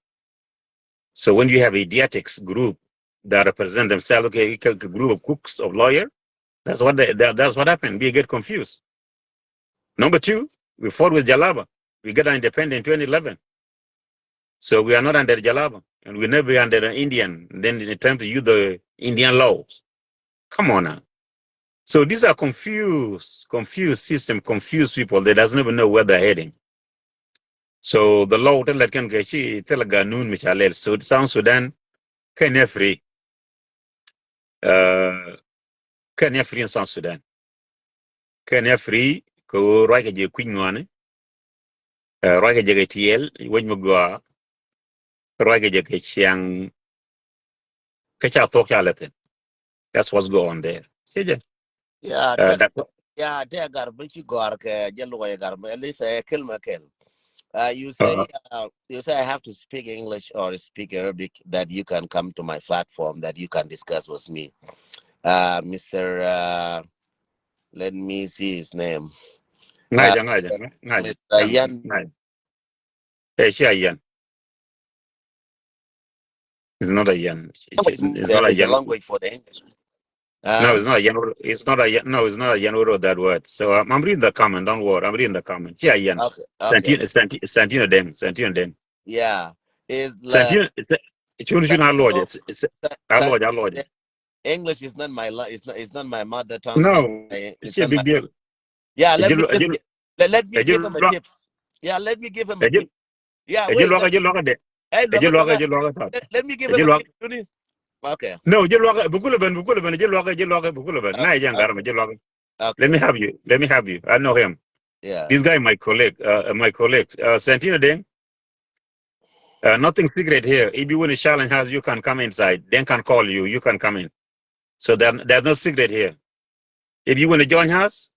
So when you have idiotics group that represent themselves, okay, a group of cooks, of lawyer, that's what they, that, that's what happened. We get confused. Number two, we fought with Jalaba. We get our independence in twenty eleven. So we are not under Jalaba, and we never be under an Indian. Then in terms to use the Indian laws. Come on now. So these are confused, confused system, confused people. They doesn't even know where they're heading. So the law tell that can get, tell a ganun mi ca lɛl. So South Sudan can free. Uh, can free in South Sudan. Can free ko ruac kɛ jɛ kui̱ny ŋɔni. Uh, ruac kɛ jɛ kɛ tiɛl, wec mi gɔaa. Ruac kɛ jɛ kɛ ciaŋ. Kä ca thok ca lɛ thin. That's what's go on there. Ci jɛ. Yeah, uh, te, yeah, te gar bi ci gɔr kɛ jɛ luɔy gar bi, at least a kelma kel. Uh, you say, uh, uh, you say I have to speak English or speak Arabic that you can come to my platform that you can discuss with me. Uh, Mister, uh, let me see his name. Ŋa̱cä, uh, ŋa̱cä, ŋa̱cä. Mister Yan. Ŋa̱cä. Eh, ci a Yan. It's not a Yan. It's not a Yan. Language for the English. No, it's not a Yan. It's not a Yan. No, it's not a Yan who wrote that word. So I'm, I'm reading the comment. Don't worry. I'm reading the comment. Yeah, Yan. Okay, okay. Santino, Santino Deng. Santino Deng. Yeah. Is Santino. Chun chun a lodge. A lodge. A lodge. English is not my la- it's not it's not my mother tongue. No, it's a big deal. Yeah, let me just let, let me give him a tips. Yeah, let me give him a tip. Yeah, wait, let, let me give him a tip. Okay. No, ji̱ luak bukul ben bukul ben ji̱ luak ji̱ luak bukul ben. Na ji̱ garma ji̱ luak. Okay. Let me help you. Let me help you. I know him. Yeah. This guy, my colleague, uh, my colleague, uh, Santino Deng. Uh, nothing secret here. If you want to challenge us, you can come inside. Deng can call you. You can come in. So there, there's no secret here. If you want to join us,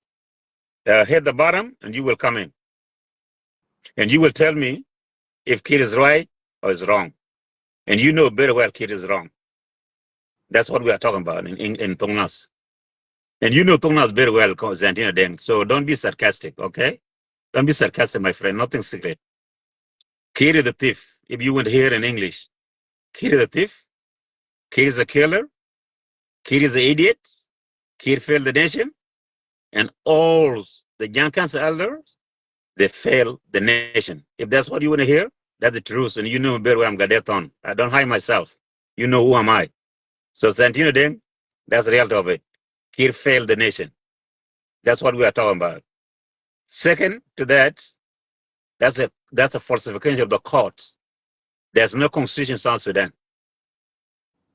uh, hit the bottom and you will come in. And you will tell me if Kiir is right or is wrong. And you know very well Kiir is wrong. That's what we are talking about in, in, in Tongnas. And you know Tongnas very well, Santino Deng. So don't be sarcastic, okay? Don't be sarcastic, my friend. Nothing secret. Kiir is a thief. If you want to hear in English, Kiir is a thief. Kiir is a killer. Kiir is an idiot. Kiir failed the nation. And all the Jiang Council elders, they failed the nation. If that's what you want to hear, that's the truth. And you know very well I'm Gadet Thon. I don't hide myself. You know who am I. So Santino Deng, that's the reality of it. Kiir failed the nation. That's what we are talking about. Second to that, that's a that's a falsification of the court. There's no constitution in South Sudan.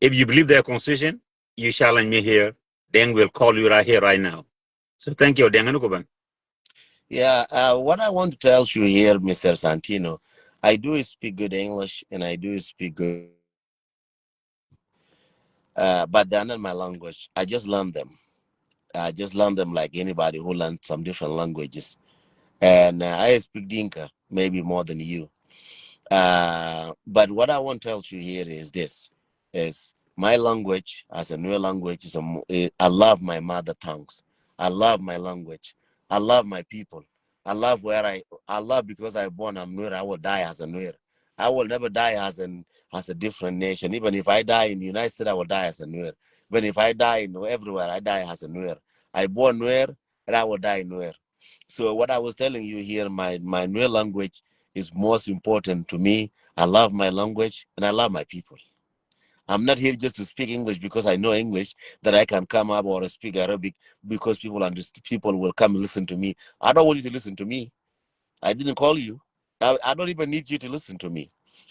If you believe there's a constitution, you challenge me here. Deng will call you right here, right now. So thank you, Deng Nukuban. Yeah, uh, what I want to tell you here, Mister Santino, I do speak good English and I do speak good uh, but they're not my language. I just learned them. I just learned them like anybody who learned some different languages. And uh, I speak Dinka, maybe more than you. Uh, but what I want to tell you here is this, is my language as a new language is a, mo- I I love my mother tongues. I love my language. I love my people. I love where I, I love because I born, I'm Nuer. I will die as a Nuer. I will never die as an as a different nation. Even if I die in the United States, I will die as a Nuer. Even if I die in everywhere, I die as a Nuer. I born Nuer and I will die Nuer. So what I was telling you here, my my Nuer language is most important to me. I love my language and I love my people. I'm not here just to speak English because I know English, that I can come up or speak Arabic because people understand, people will come and listen to me. I don't want you to listen to me. I didn't call you. I, I don't even need you to listen to me.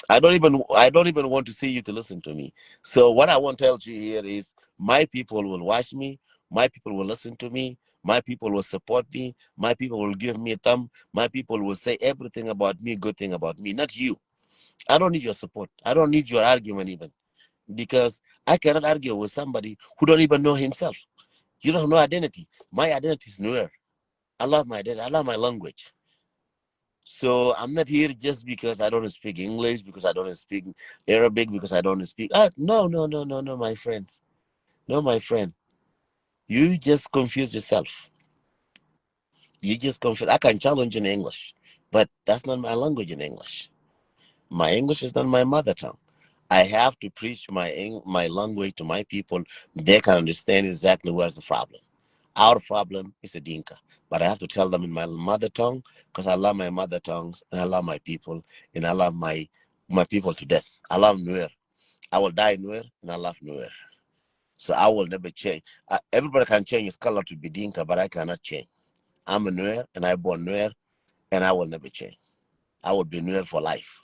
I don't even I don't even want to see you to listen to me. So what I want to tell you here is my people will watch me. My people will listen to me. My people will support me. My people will give me a thumb. My people will say everything about me, good thing about me, not you. I don't need your support. I don't need your argument even, because I cannot argue with somebody who don't even know himself. You don't know identity. My identity is Nuer. I love my identity. I love my language. So I'm not here just because I don't speak English, because I don't speak Arabic, because I don't speak. Ah, no, no, no, no, no, my friends. No, my friend. You just confuse yourself. You just confuse. I can challenge in English, but that's not my language in English. My English is not my mother tongue. I have to preach my Eng- my language to my people. They can understand exactly where's the problem. Our problem is the Dinka, but I have to tell them in my mother tongue because I love my mother tongues and I love my people and I love my my people to death. I love Nuer. I will die Nuer and I love Nuer. So I will never change. Uh, everybody can change his color to be Dinka, but I cannot change. I'm a Nuer and I born Nuer, and I will never change. I will be Nuer for life.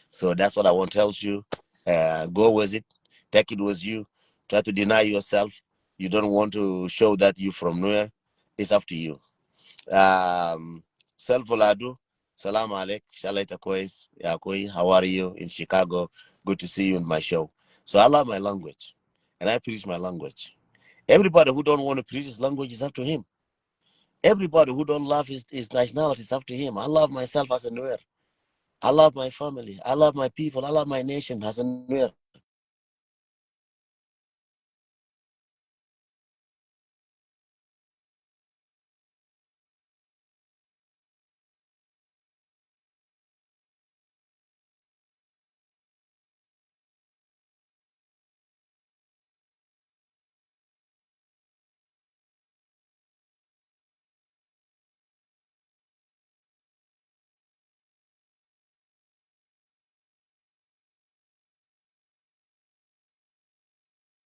So that's what I want to tell you. Uh, go with it. Take it with you. Try to deny yourself. You don't want to show that you from Nuer. It's up to you. Um, Self Ladu, salam alek. Inshallah, ita kwes. Ya koi, how are you in Chicago? Good to see you in my show. So I love my language, and I preach my language. Everybody who don't want to preach his language is up to him. Everybody who don't love his, his nationality is up to him. I love myself as a Nuer. I love my family. I love my people. I love my nation as a Nuer.